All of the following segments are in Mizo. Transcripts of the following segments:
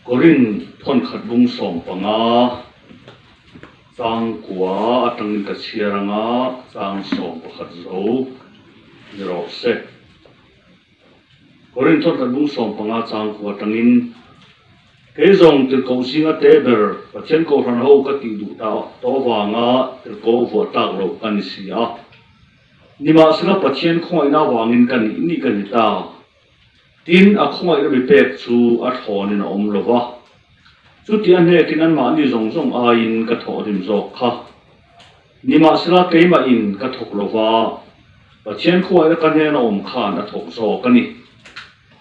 Korin thawnkhat bung 15 chang kua atangin ka chhiar anga chang 11 zo ni rawh se. Korin thawnkhat bung 15 chang kua atangin Kei zawng tirhkoh zinga te ber Pathian Kohhran ho ka tih duh ta tawh avanga tirhkoh vuah tlak loh ka ni si a. Nimahsela Pathian khawngaihna avangin ka nih nih ka ni ta. Tin, a khawngaihna mi pek chu a thlawnin a awm lo va. Chuti a hnekin anmahni zawng zawng aiin ka thawhrim zawk kha. Nimahsela keimahin ka thawk lo va, Pathian khawngaihna ka hnena awm khan a thawk zawk a ni.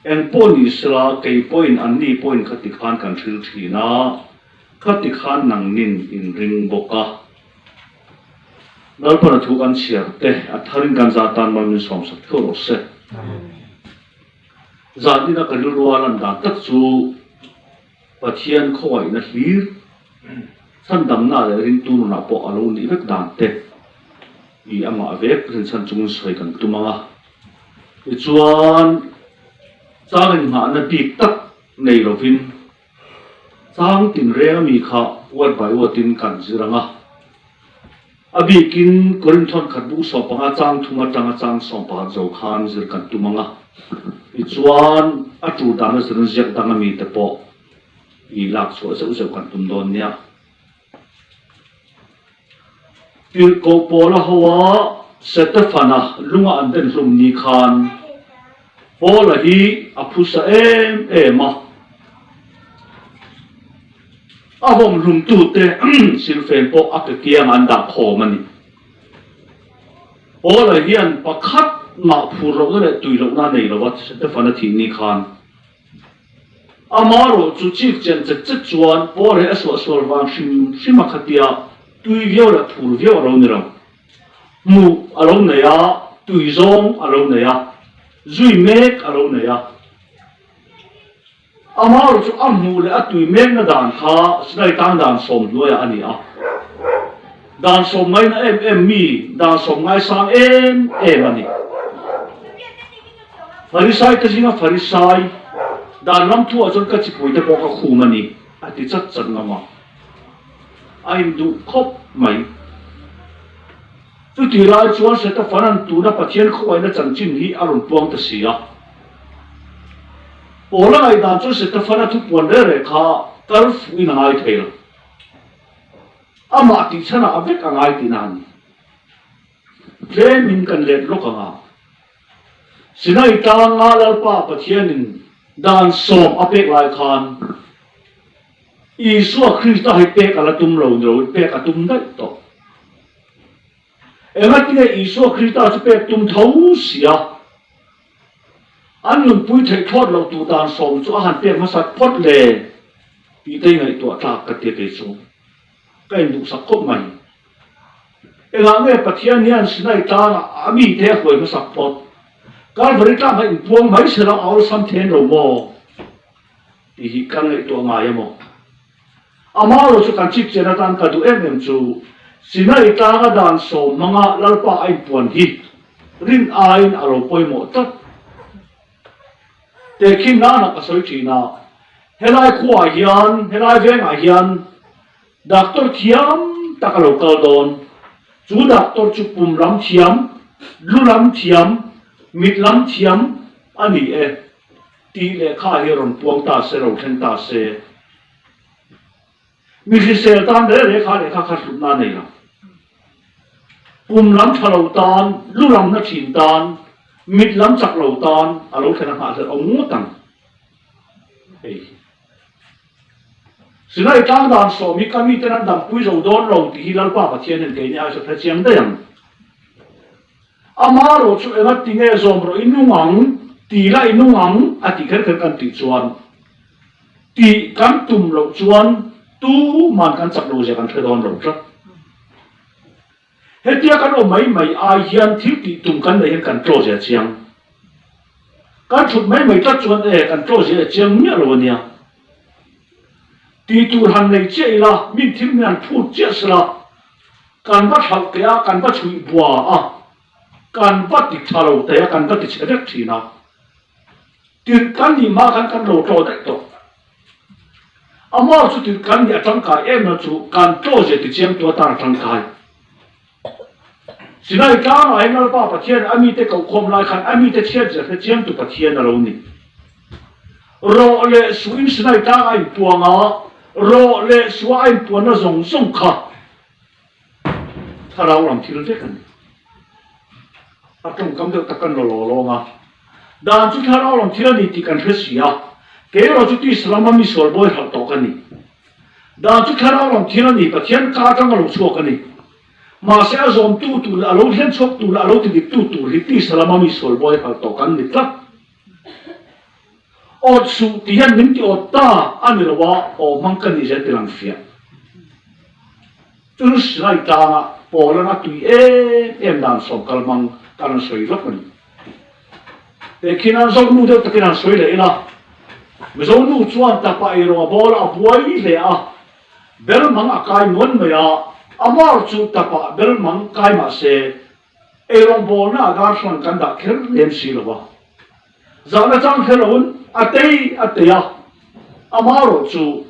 Eng pawh ni sela, kei pawhin anni pawhin khati khan kan hril thin a, khati khan nangnin in ring bawk a. Lalpana thu kan chhiar te, a tharin kan za tan mal min sawmsak theuh rawh se. Zan ina ka rilrua lan dan tak chu Pathian khawngaihna hlir, chhandamna leh ringtu nunah pawh a lo nih vek dan te i amah vek rinchhan chungin sawi kan tum ang a. Tichuan, chang inngahna bik tak nei lovin chang tinreng ami kha word by word in kan zir ang a. A bikin Korinth thawnkhat bung 15 chang thum atanga chang 11 zo khan zir kan tum ang a. Tichuan, a tur dana zirin ziak dang ami te pawh i lak chhuah zeuh zeuh kan tum dawn nia. Tirhkoh Paula hoa Setefana lunga an den hlum ni khan Paula hi a phusa em em a. A vawm hlumtute silfen pawh a ke kiangah an dah khawm a ni. Paula hian pakhat mah phur lohna leh tui lohna a nei lo va Setefana thih ni khan. Amaherawh chu chik chen chet chet chuan Paul hi a suahsual vang hrim hrim a khatia tui viau leh phur viau a lo ni lo. Hmuh a lo nei a, tui zawng a lo nei a, zui mek a lo nei a. Amaherawh chu a hmuh leh a tui mekna dan kha Sinai tang dan sawm hnuaiah a ni a. Dan sawm ngaina em em mi, dan sawm ngaisang em em a ni. Farisai te zinga Farisai, dan lam thuah chuan ka chipuite pawh ka khum a ni, a ti chat chat ngam a. A induh khawp mai. Chutih lai chuan Setafana'n tuna Pathian khawngaihna chanchin hi a rawn puang ta si a. Paula ngaihdan chuan Setafana thupuan reh reh kha kal fuhin a ngai thei lo. Amah tihchhanah a vek a ngai tihna a ni. Tlemin kan let lawk ang a. Sinai tlanga Lalpa Pathianin dan 10 a pek lai khan Isua Krista hi pek a la tum lo ni loin pek a tum daih tawh. Engatinge Isua Krista chu pek tum tho sia an nunpui theih thlawt loh tur dan 10 chu a han pek hmasat phawt le tih te ngaihtuah tlak ka tia kei chu. Ka induhsak khawp mai. Engah nge Pathian hian Sinai tlangah a mite a hruai hmasak phawt? Kalvari tlangah inpuang mai se la a awlsam then lo maw? Tih hi kan ngaihtuah ngai a maw? Amaherawh chu kan chip chen atan ka duh em em chu Sinai tlanga dan 10 hmanga Lalpa a inpuan hi rin aiin a lo pawimawh tlat. Tehkhin nana ka sawi thin a, helai khuaah hian, helai vengah hian Doctor thiam tak a lo kal dawn. Chu doctor chu pum lam thiam, lu lam thiam, mit lam thiam a ni e tih lehkha hi rawn puang ta se, ro thleng ta se. Mi hrisel tan reh reh kha lehkha kha hlutna a nei lo. Pum lam tha lo tan, lu lam na thin tan, mit lam chak lo tan a lo thlen a nghahhlelh awm ngawt ang. Hei. Sinai tlang dan 10 hi ka miten an dampui zo dawn lo tih hi Lalpa Pathian hian keini ai saw hre chiang daih ang. Amaherawh chu enga ti nge zawm rawh i nung ang, ti la i nung ang a tih kher kher kan tih chuan tih kan tum loh chuan tuman kan chak lo zia kan hre dawn lo tlat. Hetia kan awm mai mai ai hian thil tih tum kan neih hian kan tlaw zia chiang. Kan thut mai mai tlat chuan e kan tlaw zia chiang miah lo a nia. Tih tur han nei chiah ila, min thil min han phut chiah sela, kan va thlauh teh a, kan va chhuih bua a, kan va ti tha lo teh a, kan va ti chhe vek thin a. Tirh kan nih hma khan kan lo tlaw daih tawh. Amah chu tirh kan nih a tangkai em na chu kan tlaw zia tichiangtu atan a tangkai. Sinai tlangah hian Lalpa Pathian a mite kohkhawm lai khan a mite chhiat zia hrechiangtu Pathian a lo ni. Rawh leh suin Sinai tlang a inpuang a, rawh leh suah a inpuanna zawng zawng kha thlarau lam thil vek a ni. A tawngkam deuh tak kan la law lawng a, dan chu thlarau lam thil a ni tih kan hre si a, kei erawh chu tisa lama mi sual bawi hlauh tawh ka ni. Dan chu thlarau lam thil a ni, Pathian ka atanga lo chhuak a ni. Mahse a zawmtu tur leh a lo hlen chhuak tur leh a lo tidiktu tur hi tisa lama mi sual bawi hlauh tawh kan ni tlat. Awt suh tih hian min ti awt ta a ni lo a, aw hmang ka nih zel ti lang fiah. Chun Sinai tlanga Paul-an a tui em em dan sawm kal hmang kan rawn sawi lawk a ni. Tehkhin an zo nu deuh takin han sawi leh ila, Mizo nu chuan tapa eirawng a bawl a, a buai hle a, belmang a kai nuan mai a, a mar chu tapa belmang kai mah se, eirawng bawlna ah darthlalang kan dah kher lem si lo a. Zahna chang kher loin a tei a tei a, amaherawh chu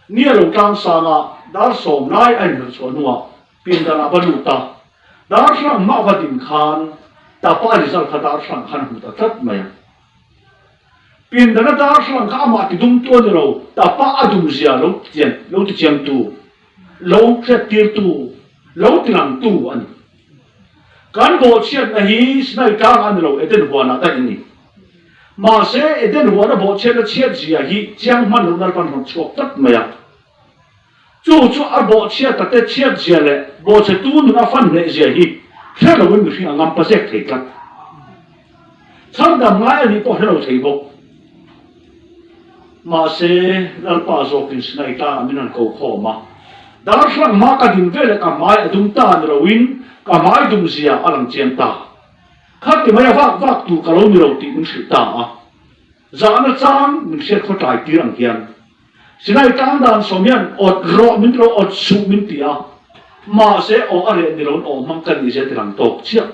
ni a lo tlang sang a, dar sawm lai a inherh chhuah hnuah pindan ah va lut a, darthlalang hmah va din khan tapa result kha darthlalang khan a hmu ta tlat mai a. Pindana darthlalang kha amah ti dum tu a ni lo, tapa a dum zia lo tian lo ti chiang tu, lo hriat tir tu, lo ti lang tu a ni. Kan bawhchhiatna hi Sinai tlang a ni lo, Eden huanah daih a ni. Mahse, Eden huana bawhchhiatna chhiat zia hi chiang hman loh Lalpan rawn chhuak tlat mai a. Chu chu a bawhchhiata te chhiat zia leh bawhchhetu nun a fan hneh zia hi hre loin mihring a ngam pazek thei tlat. Chhandam ngai a nih pawh hre lo thei bawk. Mahse, Lalpa zawkin Sinai tlangah min rawn ko khawm a. Darthlalang hma ka din veleh ka hmai a dum ta ni loin ka hmai dum zia a lang chiang ta. Khati mai a vak vak tur ka lo ni lo tih min hrilh ta a. Zahna chang min hriat khaw tlai tir ang hian Sinai tlang dan sawm hian awt rawh min ti lo, awt suh min ti a. Mahse, aw a reh ni loin aw hmang ka nih zia ti lang tawk chiah.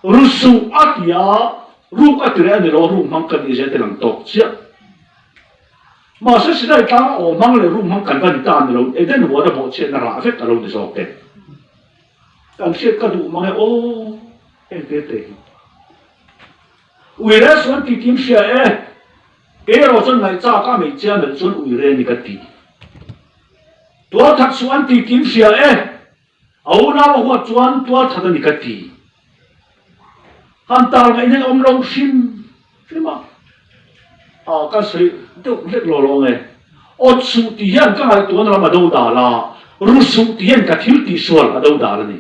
Ru suh a ti a, ruk a ti reh a ni lo, ruk hmang ka nih zia ti lang tawk chiah. Mahse, Sinai tlanga aw hmang leh ruk hmang kan va ni ta ni lo, Eden huan a bawhchhiatna rah vek a lo ni zawk e. Kan hriat ka duh mang e aw, heng te te hi. Uire chuan ti tim hria e, kei erawh chuan ngaihchak a hmeichhia melh chuan uire ni ka ti. Tualthat suh an ti tim hria e, a unau a huat chuan tualthat a ni ka ti. Han tar ngaihna hi awm lo hrim hrim a, ah ka sawi deuh hlek lo lawng e. Awt suh tih hian ka ngaihtuahna lam a do dal a, ru suh tih hian ka thil tihsual a do dal a ni.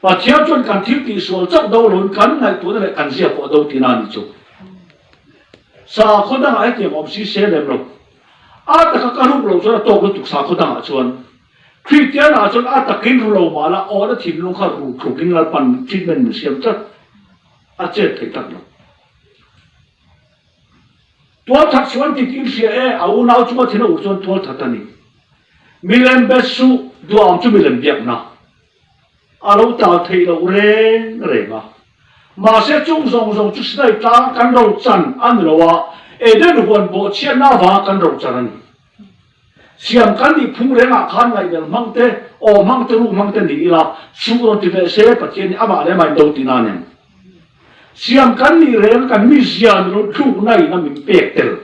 Pathian chuan kan thil tihsual chauh do loin kan ngaihtuahna leh kan zia pawh a do tihna a nih chu. Sakhaw dangah hetiang awm si se lem lo. A taka ka ruk loh chuan a tawk lutuk sakhaw dangah chuan. Kristianah chuan a takin ru lo mah la awna thinlung kha ru tlukin Lalpan treatment min siam tlat. A chet thei tak lo. Tualthat suh an ti tih in hria e, a unau chunga thin a ur chuan tualthat a ni. Milem be suh, duham chu milem biakna. A lo tal theih loh reng reng a. Mahse chung zawng zawng chu Sinai tlanga kan ro chan a ni lo a, Eden huan bawhchhiatna avanga kan ro chan a ni. Siam kan nih phung rengah khan ngaihbel hmang te, aw hmang te, ruk hmang te ni ila, suh rawn ti ve se Pathian hi amah leh amah in do tihna a nen. Siam kan nih reng kan mizia ni lo tlukna in a min pek tel,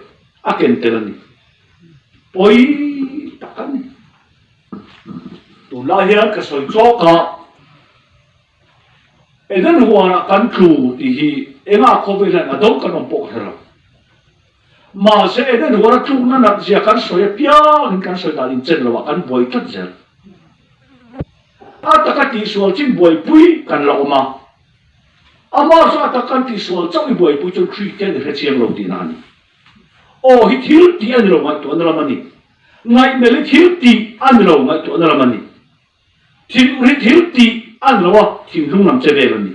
a ken tel a ni. Pawi tak a ni. Tunlai hian ka sawi chawk a, Eden huanah kan tlu tih hi engah khawvel hian a do kan awm pawh ka hre lo. Mahse Eden huana tlukna nat zia kan sawi apiangin kan sawi dan inchen loah kan buai tlat zel. A taka tihsual chin buaipui kan la awm a, amah chu a tak kan tihsual chauh i buaipui chuan Kristian i hrechiang lo tihna a ni. Aw hi thil tih a ni lo ngaihtuahna lam a ni. Ngaihmel hi thil tih a ni lo ngaihtuahna lam a ni. Thinur hi thil tih a ni lo a, thinlung lam che vel a ni.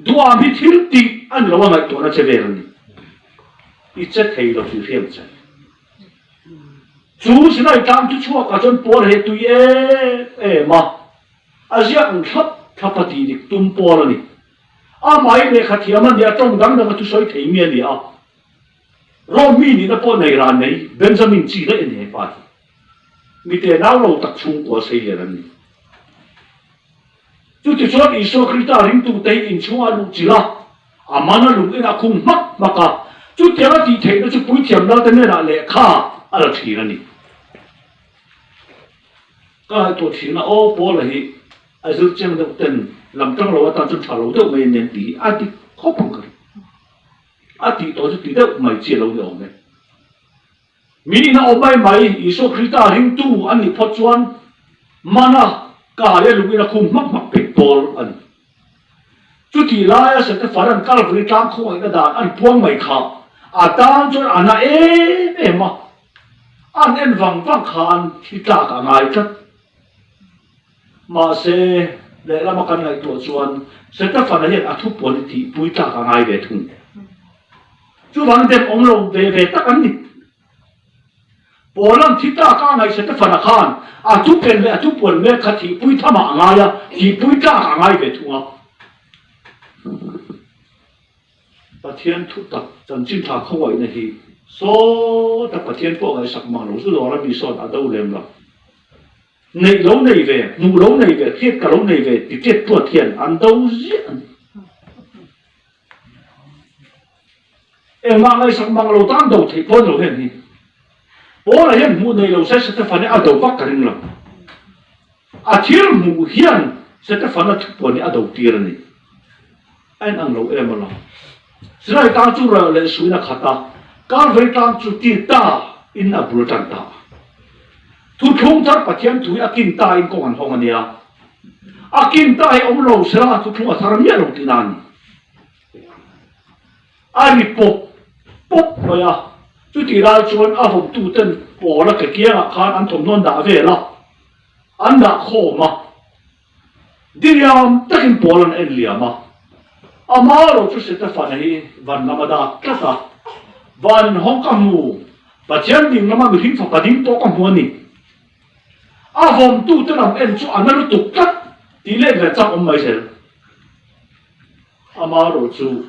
Duham hi thil tih a ni lo a, ngaihtuahna che vel a ni. I che thei lo tih hriam che. Chu Sinai tlang chu chhuakah chuan pawl he tui em em a, a ziak ang thlap thlap a tih dik tum pawl a ni. Amah hi lehkha thiam a ni a, tawng dang dang a thusawi thei mi a ni a. Rom mi nihna pawh nei ran mai, Benjamin chi daih a ni he pa hi. Mi tenau lo tak chhungkua sei lian an ni. Chutichuan Isua Krista ringtute hi inchhungah luh chilh a, a man a lung inah khung hmak hmak a, chutianga tih theihna chu puithiam lalte hnenah lehkha a la thin a ni. Ka ngaihtuah thin a, aw Paula hi a zir chiang deuh ten lam tang lo atan chuan tha lo deuh mai a ni an ti hi a dik khawp ang ka ring. A tih tawh chu ti deuh mai chi a lo ni awm e. Mi ina awm mai mai Isua Krista ringtu an nih phawt chuan mana ka haia lung ina khum hmak hmak peih pawl a ni. Chutih laia Setefan-a'n Kalvari tlang khawngaihna dan an puang mai kha a tan chuan a na em em a, an en vang vang khan thi tlak a ngai tlat. Mahse, lehlama kan ngaihtuah chuan Setafana hian a thupuan hi tihpui tlak a ngai ve thung. Chuvang dem awm lo ve ve tak an ni. Paula'n thi tlak a ngaih Setafana khan a thupen leh a thupuan mek kha thihpui thamah a ngai a, thihpui tlak a ngai ve thung a. Pathian thu tak chanchin tha khawngaihna hi sawta Pathian pawh ngaihsak mang lo chu dawr a mi sawn a do lem lo. Neih lo nei ve, hmuh lo nei ve, hriat ka lo nei ve ti ṭet tuat hian an do ziah a ni. Engmah ngaihsak mang lo tan do theih pawh ni lo hian hi. Paula hian hmuh nei lo se Setefane a do vak ka ring lo. A thil hmuh hian Setefana thupuan hi a do tir a ni. A inang lo em alawm. Sinai tlang chu ralh leh suin a khat a, Kalvari tlang chu ti ta in a bul tan ta a. Thuthlung thar Pathian thu hi a kin ta in kawng an hawng a nia. A kin ta hi awm lo sela thuthlung a thar miah lo tihna a ni. A ri pawp pawp mai a, chutih lai chuan a vawmtuten Paula ke kiangah khan an thawmhnaw an dah vel a, an dah khawm a. Diriam takin Paul an en liam a, amah erawh chu Setefana hi van lam a dak tlat a, van inhawng ka hmu, Pathian ding lama mihring fapa ding pawh ka hmu a ni. A vawmtute lam en chu a na lutuk tlat tih let ve chak awm mai zel. Amah erawh chu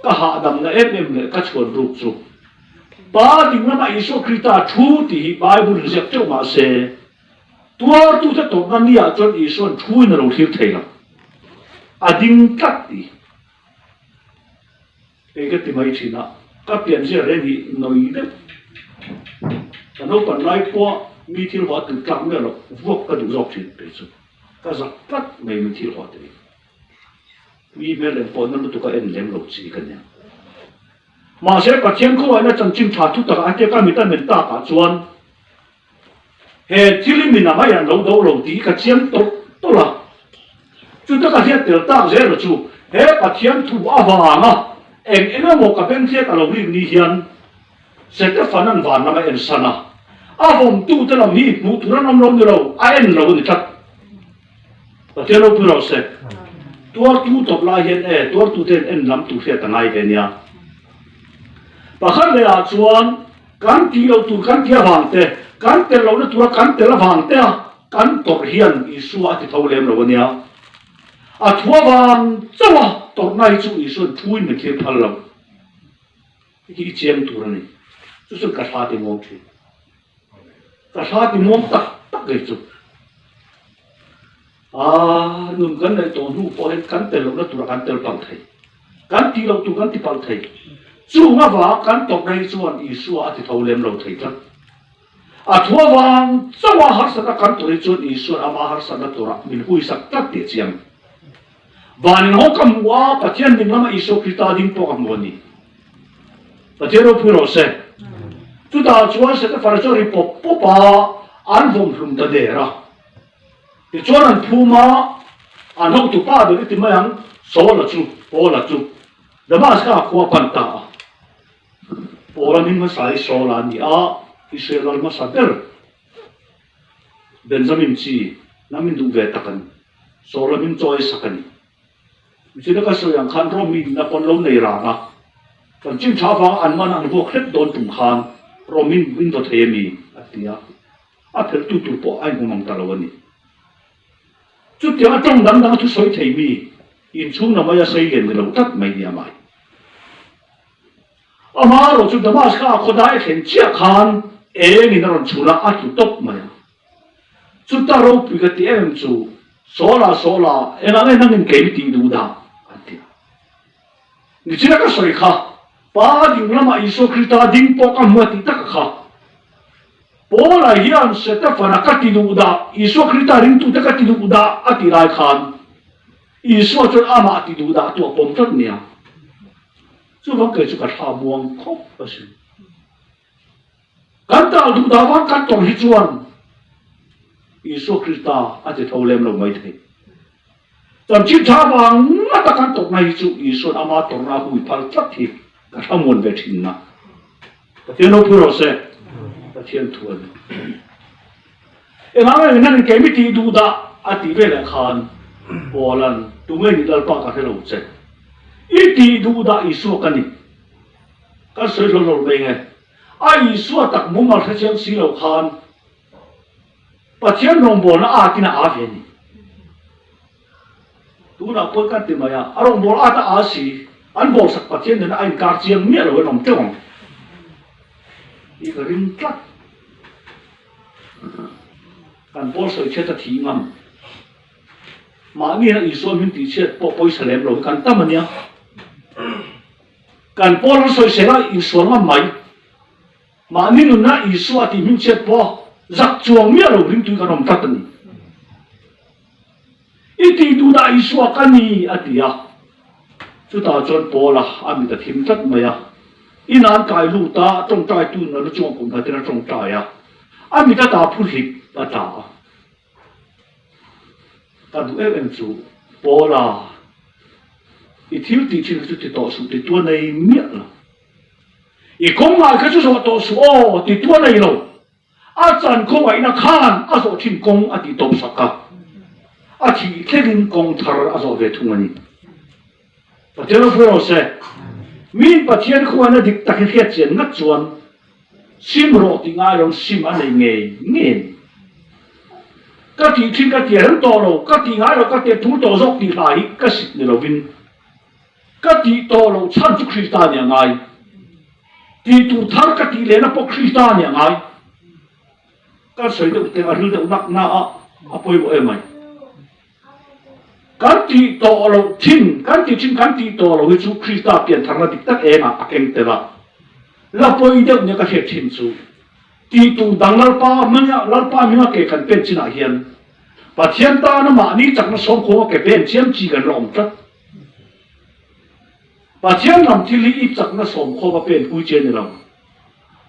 ka hahdamna em em leh ka chhuan ruk chu Pa ding lama Isua Krista thu tih hi Bible in ziak teuh mahse, Tuartute tawpna niah chuan Isua'n thuin a lo thlir thei lo. A ding tlat tih kei ka ti mai thin a, ka pianzia reng hi nawi deuh. Ka naupan lai pawh mi thil haw a tih tlak miah loh vuak ka duh zawk thin kei chu. Ka zak tlat mai mi thil haw te hi. Mi hmel eng pawh na lutuk a en lem lo chi ka nia. Mahse Pathian khawngaihna chanchin tha thu takah hetia ka mit a men takah chuan He thil hi min amai an lo do lo tih hi ka chiang tawlh tawlh a. Chuta ka hriat tel tak zel chu he Pathian thu avanga eng eng emaw ka bengthiat a lo rik ni hian Setefan-a'n van lam a en san a, a vawmtute lam hi hmuh tur an awm lo ni lo, a en lo a ni tlat. Pathian ropui rawh se. Tuartu tawp lai hian e, tuartute hian en lam tur hriat a ngai ve nia. Pakhat leh ah chuan kan tih loh tur kan tih avang te, kan tel lohna tura kan tel avang te a kan tawrh hian Isua a ti tho lem lo a nia. A thu avang chauh a tawrhna hi chu Isua'n thuin min thlir phal lo. Hei hi chiang tur a ni. Chu chuan ka hla ti muang thin. Ka hla ti muang tak tak ngei chu. Aaa nun kan neih tawh hnu pawh hian kan tel lohna turah kan tel palh thei. Kan tih loh tur kan ti palh thei. Chung avanga kan tawrhna hi chuan Isua a ti tho lem lo thei tlat. A thu avang chauha harsatna kan tawrh hi chuan Isua'n ama harsatna turah min huisak tlat tih a chiang. Van inhawng ka hmu a, Pathian ding lama Isua Krista ding pawh ka hmu a ni. Pathian ropui rawh se. Chutah chuan Setefana chu a ri pawp pawp a, an vawm hlum ta der a. Tichuan an phum a, an hotu pa ber i ti mai ang, Saula chu, Paula chu Damaska khua a pan ta a. Paula hming hmasa hi Saula a ni a, Israel lal hmasa ber Benjamin chi hnam in duh ve tak a ni. Saula hming chawi sak a ni. Michina ka sawi ang khan Rom mi nihna pawn lo nei rang a, kan chin tha avanga an man an vuak hlep dawn tum khan Rom in in vaw thei a mi? a ti a, a phelh tu tur pawh a inhmu mang ta lo a ni. Chutiang a tawng dang dang a thusawi thei mi inchhung lam aia sei lian ni lo tlat mai nia mai. Amaherawh chu Damaska khawdai a thlen chiah khan engin a rawn chhun a, a tlu tawp mai a. Chuta ropui ka ti em chu, Sawla, Sawla, engah nge nangin kei mi tih duh dah? an ti a. Nichina ka sawi kha, Pa ding lamah Isua Krista ding pawh ka hmu a tih taka kha. Paula hian Setefana ka ti duh dah, Isua Krista ringtute ka ti duh dah a ti lai khan Isua chuan amah ti duh dah tu a pawm tlat nia. Chuvang kei chu ka thla muang khawp asin. Kan tal duh dah vang kan tawng hi chuan Isua Krista a ti tho lem lo mai thei. Chanchin tha vang ngata kan tawrhna hi chu Isua'n ama tawrhna a hui phal tlat hi ka thlamuan ve thin na. Pathian ropui rawh se. Pathian thu a ni. Engah nge hian kei mi tih duh dah a tih veleh khan Paula'n tunge nih Lalpa ka hre lo che. I tih duh dah Isua ka ni. Kan sawi hlawl hlawl mai nge. A Isua tak mumal hrechiang si lo khan Pathian rawngbawlna a atin a a ve a ni. Tunah pawh kan ti mai a, a rawngbâwl at a a si, an bawlsak Pathian nena a inkar chiang miah lo in awm teuh ang tih ka ring tlat. Kan pawl sawi chhiat a thih ngam. Mahni hian Isua hming tih chhiat pawh pawisa lem lo hi kan tam a nia. Kan pawl an sawisel a insual ngam mai. Mahni nunna Isua tih hmingchhiat pawh zak chuang miah lo ringtui kan awm tlat a ni. I tih duh dah Isua ka ni a ti a. Chutah chuan Paula a mit a thim tlat mai a. Inah an kai lut a, tawngtai tu nula chuang kum khatin a tawngtai a. A mit a ta phu hlip a tla a. Ka duh em em chu Paula i thil tih thin kha chu ti tawh suh ti tua nei miah lo. I kawng ngai kha chu zawh tawh suh aw ti tua nei lo. A chan khawngaihna khan a zawh thin kawng a tih tawp sak a, a thih thlengin kawng thar a zawh ve thung a ni. Pathian ropui rawh se, Miin Pathian khawngaihna dik tak hi hriat chian ngat chuan sim rawh tih ngai lo sim a nei ngei ngei a ni. Ka tih thin ka tia reng tawh lo, ka tih ngai lo ka tia thur tawh zawk tih hla hi ka sit ni lovin Ka tih tawh loh chhan chu Krista nih a ngai. Tih tur thar ka tih lehna pawh Krista nih a ngai. Kan sawi deuh teh a ril deuh nak na a, a pawimawh em mai. Kan tih tawh loh thin, kan tih thin kan tih tawh loh hi chu Krista pian tharna dik tak eng ah a keng tel a. La pawi deuh nia ka hriat thin chu, tih tur dang Lalpa hmanga Lalpa hminga ke kan pen chinah hian Pathian tana mahni chakna sawmkhawma ke pen chiam chi kan la awm tlat. Pathian lam thil hi i chakna sawmkhawm a pen pui che a ni lo.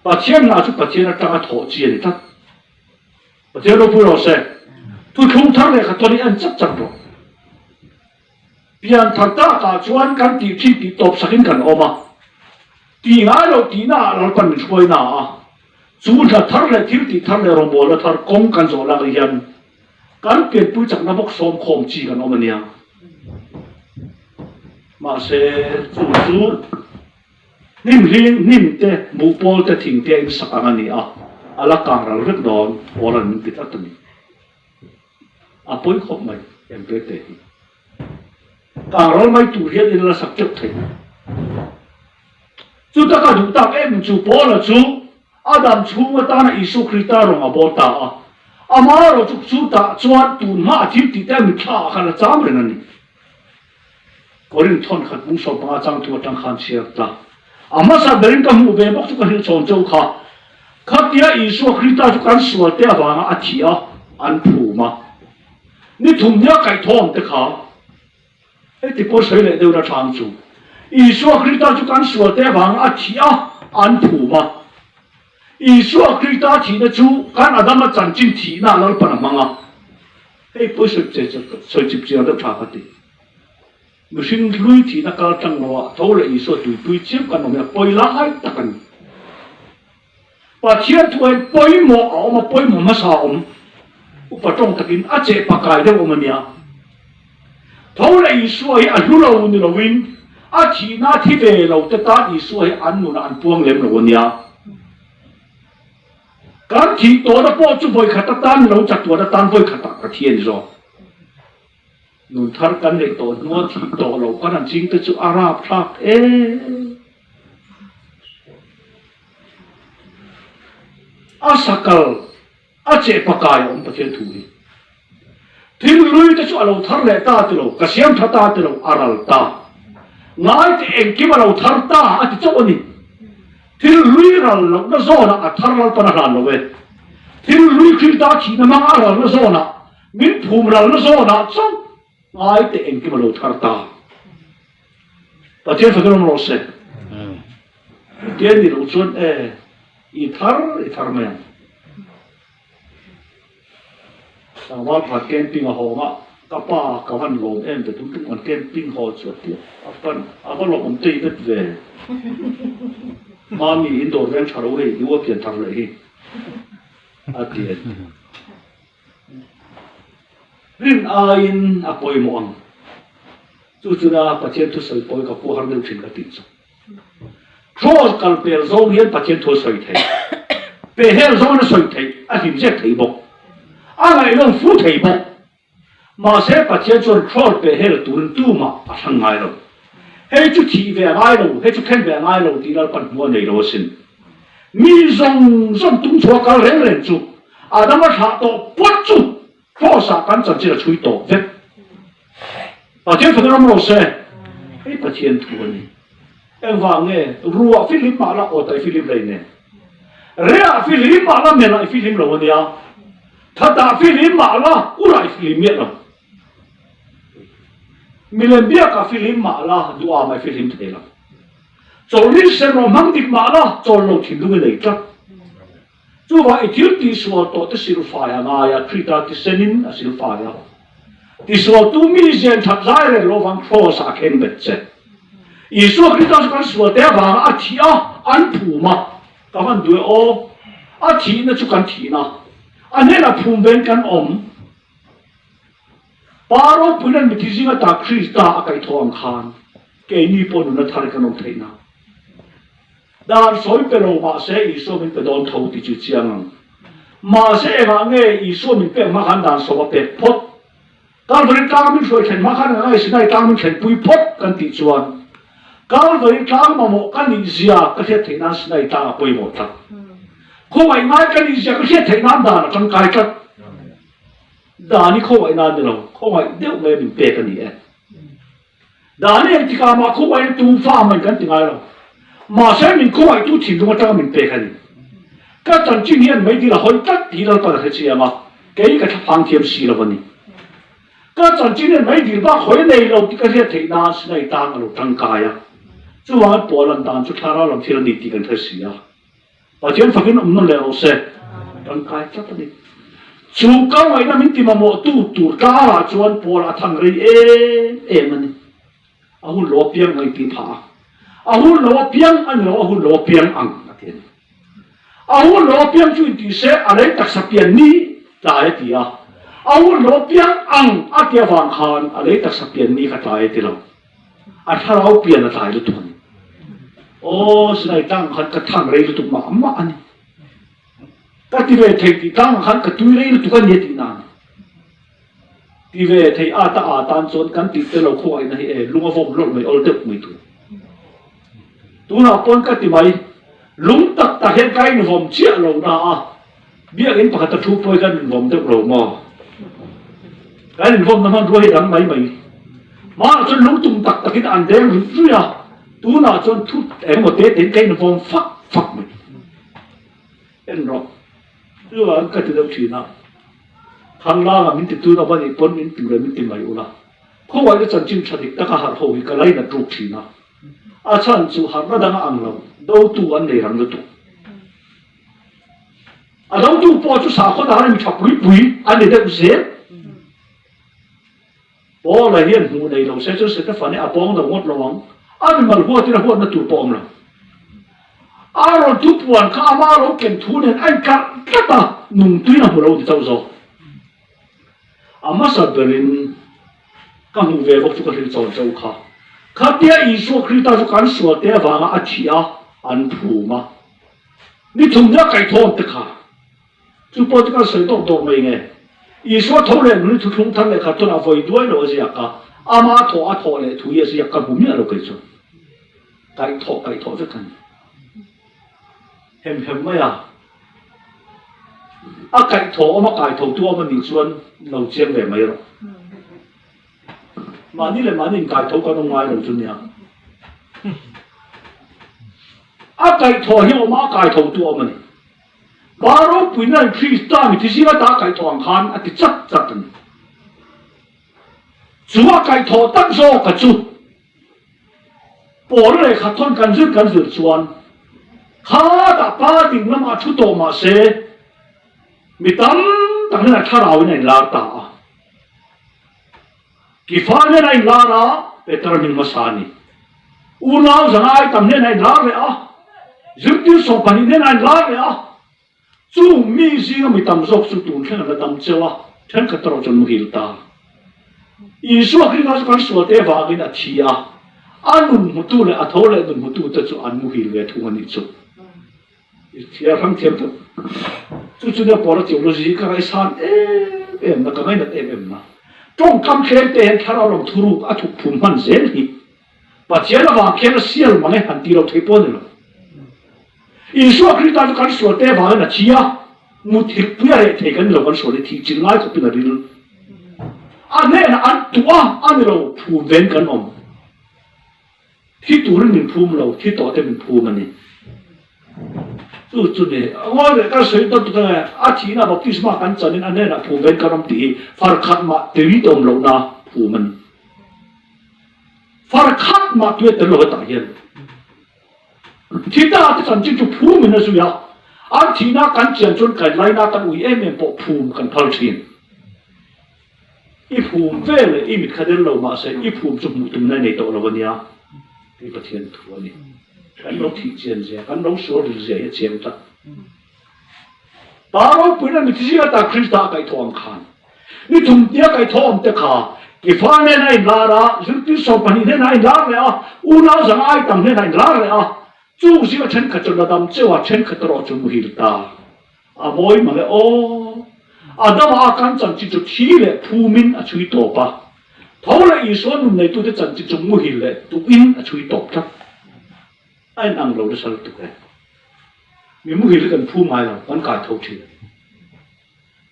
Pathian hna chu Pathian atanga thawh chi a ni tlat. Pathian ropui rawh se. Thuthlung thar lehkha tawn hi en chak chak rawh. Pian thar takah chuan kan tih thin tih tawp sakin kan awm a. Tih ngai loh tihna ah Lalpan min hruai na a. Chu hna thar leh thil tih thar leh rawngbawlna thar kawng kan zawh lak hian Kan pianpui chakna bawk sawmkhawm chi kan awm a nia. Mahse, chu chu hnim hling, hnim te, buhpawl te, thing te a insak ang a ni a, a la kang ral vek dawn pawl an min ti tlat a ni. A pawi khawp mai em te te hi. Kang ral mai tur hian in la sak teuh thei. Chu taka duh tak em chu Paula chu a dam chhung atana Isua Krista rawng a bawr ta a. Amaherawh chu chutah chuan tun hma a thil tih te a mitthla ah khan a cham reng a ni. Korinth thawn khat bung 15 chang thu atang khan chhiar ta. A hmasa berin ka hmuh ve bawk chu ka hrilh chhawn cheu kha. Khatia Isua Krista chu kan sual te avanga a thih a, an phum a. Ni thum nia kaihthawm te kha. Heti pawh sawi leh deuh na thang chu, Isua Krista chu kan sualte avanga a thih a, an phum a. Isua Krista thihna chu kan Adama chanchin thihna Lalpan a hmang a. Hei pawh sawi sawi chip chiang deuh tha ka ti. Mihring hlui thihna kal tlang lo ah tho leh Isua tuipui chiam kan awm hi a pawi lai tak a ni. Pathian thu hian pawimawh a awm a, pawimawh hmasa a awm. Upa tawng takin a cheh pakai deuh awm a nia. Tho leh Isua hi a hlu lo ni loin a thihna a thi ve lo te tan Isua hi an nunah an puang lem lo a nia. Kan thih tawhna pawh chu vawikhat atan ni lo, chatuan atan vawikhatah ka thi a ni zawk. Nun thar kan neih tawh hnua thih tawh loh kan han ching te chu a rapthlak em. A sakal, a chehpakai a awm Pathian thu hi. Thil hlui te chu a lo thar leh ta ti lo, ka siam tha ta ti lo, a ral ta. Ngai te engkim a lo thar ta a ti chauh a ni. Thil hlui ral lohna zawnah a thar Lalpan a hlan lo e. Thil hlui Krista thihna hmanga a ralna zawnah, min phum ralna zawnah chauh ngai te engkim a lo thar ta. Pathian fakin awm rawh se. Chutia ni loh chuan e, i thar i thar mai ang. Tlangval pakhat camping a hawng a, ka pa ka van lawm em ve tum tum kan camping haw chu a ti a, pan a va lawm awm tei vet ve. Mami in dawr veng tha lo hei, i u a pian thar leh hi a ti a ti. Rin aiin a pawimawh ang. Chu chuna Pathian thusawi pawi ka phuah har deuh thin ka tih chu. Cross kal pel zawng hian Pathian thu a sawi thei. Pehhel zawngin a sawi thei, a hlim zek thei bawk. A ngaihnawm fu thei bawk. Mahse Pathian chuan cross pehhel turin tumah a thlang ngai lo. Hei chu thih ve a ngai lo, hei chu khen ve a ngai lo tih Lalpan hmu a nei lo asin. Mi zawng zawng tum chhuah kal reng reng chu Adama thlah tawh pawt chu Cross ah kan chanchin a chhui tawh vek. Pathian fanu ram rawh se. Hei Pathian thu a ni. Engvang nge ruah fihlim mah la aw ta i fihlim rei nen. Rehah fihlim mah la melah i fihlim lo a nia. Thatah fihlim mah la urah i fihlim miah lo. Milem biakah fihlim mah la duham ah i fihlim thei lo. Chawlhni ser rawh hmang dik mah la chawl lo thinlung i nei tlat. Chuvah i thil tihsual tawh te silfai a ngai a, Krita tisenin a silfai a. Tisualtu mi zen that lai reng lo vang Kraws ah a khen bet che. Isua Krita chu kan sual te avanga a thih a, an phum a, ka van duh e aw, a thihna chu kan thihna, a hnenah phum vein kan awm. Pa ropuiin an mithi zing ata Krista a kaihthawh ang khan keini pawh nunna thar kan awm theihna. Dan sawi pe lo mahse Isua min pe dawn tho ti chu chiang ang. Mahse engah nge Isua min pek hma khan dan sawm a pek phawt? Kalvari tlang min hruai thlen hma khan engah nge Sinai tlang min thlenpui phawt kan tih chuan Kalvari tlang mamawh ka nih zia ka hriat theih nan Sinai tlang a pawimawh tlat. Khawngaih ngai ka nih zia ka hriat theih nan dan a tangkai tlat. Dan hi khawngaih nan ni lo, khawngaih deuh mai a min pek a ni e. Dan hi engtikah mah khawngaih tu fa man kan ti ngai lo. Mahse min khawngaihtu thinlung atanga min pek a ni. Ka chanchin hian meidil a hawi tlat tih Lalpan a hre chiang a, kei ka thlaphang thiam si lo a ni. Ka chanchin hian meidil bak hawi a nei lo tih ka hriat theih nan Sinai tang a lo tangkai a. Chuvangin Pualan dan chu thlarau lam thil a ni tih kan hre si a. Pathian fakin awm nawn leh rawh se. Tangkai tlat a ni. Chu kal ngaihna min ti mamawhtu tur tlarah chuan Paul a thang rei em em a ni. A hun lo apiang ang i ti phah a. A hun lo apiang a ni lo, a hun lo apiang ang a ti a ni. A hun lo apiang chu inti se a lei taksa pian ni tlai a ti a. A hun lo apiang ang a ti avang khan a lei taksa pian ni kha tlai a ti lo. A thlarau pian a tlai lutuk a ni. Aw, Sinai tlang khan ka thang rei lutuk mah mah a ni. Ka ti ve thei tih tlang khan ka tui rei lutuk a ni a tih nan. Ti ve thei a ta a tan chuan kan tih te lo khawngaihna hi e lung a vawm lawlh mai awl deuh mai tur. Tunah pawn ka ti mai, lung tak tak hian ka invawm chiah lo na a, biakinn pakhat a thu pawh hi kan invawm deuh lo maw? Kan invawmna hmanrua hi dang mai mai. Hmanah chuan lung tum tak takin an deng ruih ruih a, tunah chuan thu engemaw te tein ka invawm fak fak mai. En rawh, chuvangin ka ti deuh thin a, Thanglanga min ti tun a va nih pawn min ti leh min ti mai ula, khawngaihna chanchin tha dik taka harh ho hi ka lainat ruk thin a. A chhan chu harhna dang a ang lo, dotu an nei rang lutuk. A dotu pawh chu sakhaw dang in tha pui pui a ni deuh zel. Paula hian hmuh nei lo se chu Setefane a pawng lo ngawt lo ang, a mimal huatin a huatna tur pawh awm lo. Aaron thupuan kha ama lo ken thu nen a inkarh tlat a, nungtuin a hmu lo ti chauh zawk. A hmasa berin ka hmuh ve bawk chu ka hrilh chawn chauh kha. Khatia Isua Krista chu kan sual te avanga a thih a, an phum a. Ni thum nia kaihthawm te kha. Chu pawh chu kan sawi tawk tawk mai nge. Isua tho leh nuni thuthlung thar leh khat chuan a vawi duai lo a ziak a, ama thawh a thawh leh thu hi a ziak ka hmu miah lo kei chuan. Kaihthawh kaihthawh vek a ni. Hem hem mai a. A kaihthawh awm a kaithotu awm a nih chuan lo chiang ve mai rawh. Mahni leh mahni inkaitho kan awm ngai lo chu nia. A kaihthawh hi awm a, a kaithotu awm a ni. Pa ropuina in Krista mi thizing ata a kaihthawh ang khan a ti chat chat a ni. Chu a kaihthawh tak zawka chu Pawl lehkha thawn kan zir kan zir chuan khatah pa ding lamah thu tawh mah se mi tam tak hnenah thlarauin a inlar ta a. Kifa hnenah a inlar a, Peter hming hmasa a ni. Unau zangai tam hnenah a inlar leh a, zirtir 12 hnenah a inlar leh a. Chung mi zinga mi tam zawk chu tun thleng an la dam cheu a, thenkhat erawh chuan muhil ta. Isua Krista chu kan sualte avangin a thi a, a nun hmutu leh a tho leh nun hmutute chu an muhil ve thung a nih chu. I thliar hrang thiam tawp. Chu chu nia Paula theology hi ka ngaihsan em em na, ka ngainat em em na. Tawngkam thlem te hian thlarau lam thuruk a thuk phum hman zel hi Pathian avang khian a sial mang e han ti lo thei pawh a ni lo. Isua Krista chu kan sualte avangin a thi a, muthilh pui a reh thei kan ni lo, kan sual hi thih chilh ngai khawpin a ril. A hnenah an tuah a ni lo, phum ven kan awm. Thi turin min phum lo, thi tawh te min phum a ni. Chu chu ni, ngawi leh kan sawi dawn tuk ange, a thihna baptisma kan chanin a hnenah phum ven kan awm tih hi far khat mah tui awm lohna phum a ni. Far khat mah tui a tel lo hetah hian. Thi ta te chanchin chu phum in a zui a, an thihna kan chian chuan kan laina kan ui em em pawh phum kan phal thin. I phum ve leh i mit kha del lo mahse i phum chu hmuh tumna i nei tawh lo a nia tih Pathian thu a ni. Kan lo thih chian zia, kan lo sual ril zia hi a chiang tlat. Pa ropuina mi thizing ata Krista a kaihthawh ang khan ni thum tia kaihthawh awm te kha Kifa hnenah a inlar a, zirtir 12 hnenah a inlar leh a, unau zanga ai tam hnenah a inlar leh a, chung zinga thenkhat chu la dam cheu a, thenkhat erawh chu muhil ta. A mawi mang e aw! Adama a kan chanchin chu thi leh phumin a chhui tawp a, tho leh Isua nun neitute chanchin chu muhil leh tuhin a chhui tawp tlat. A inang lo nasa lutuk e. Mi muhil hi kan phu ngai lo, kan kai tho thin.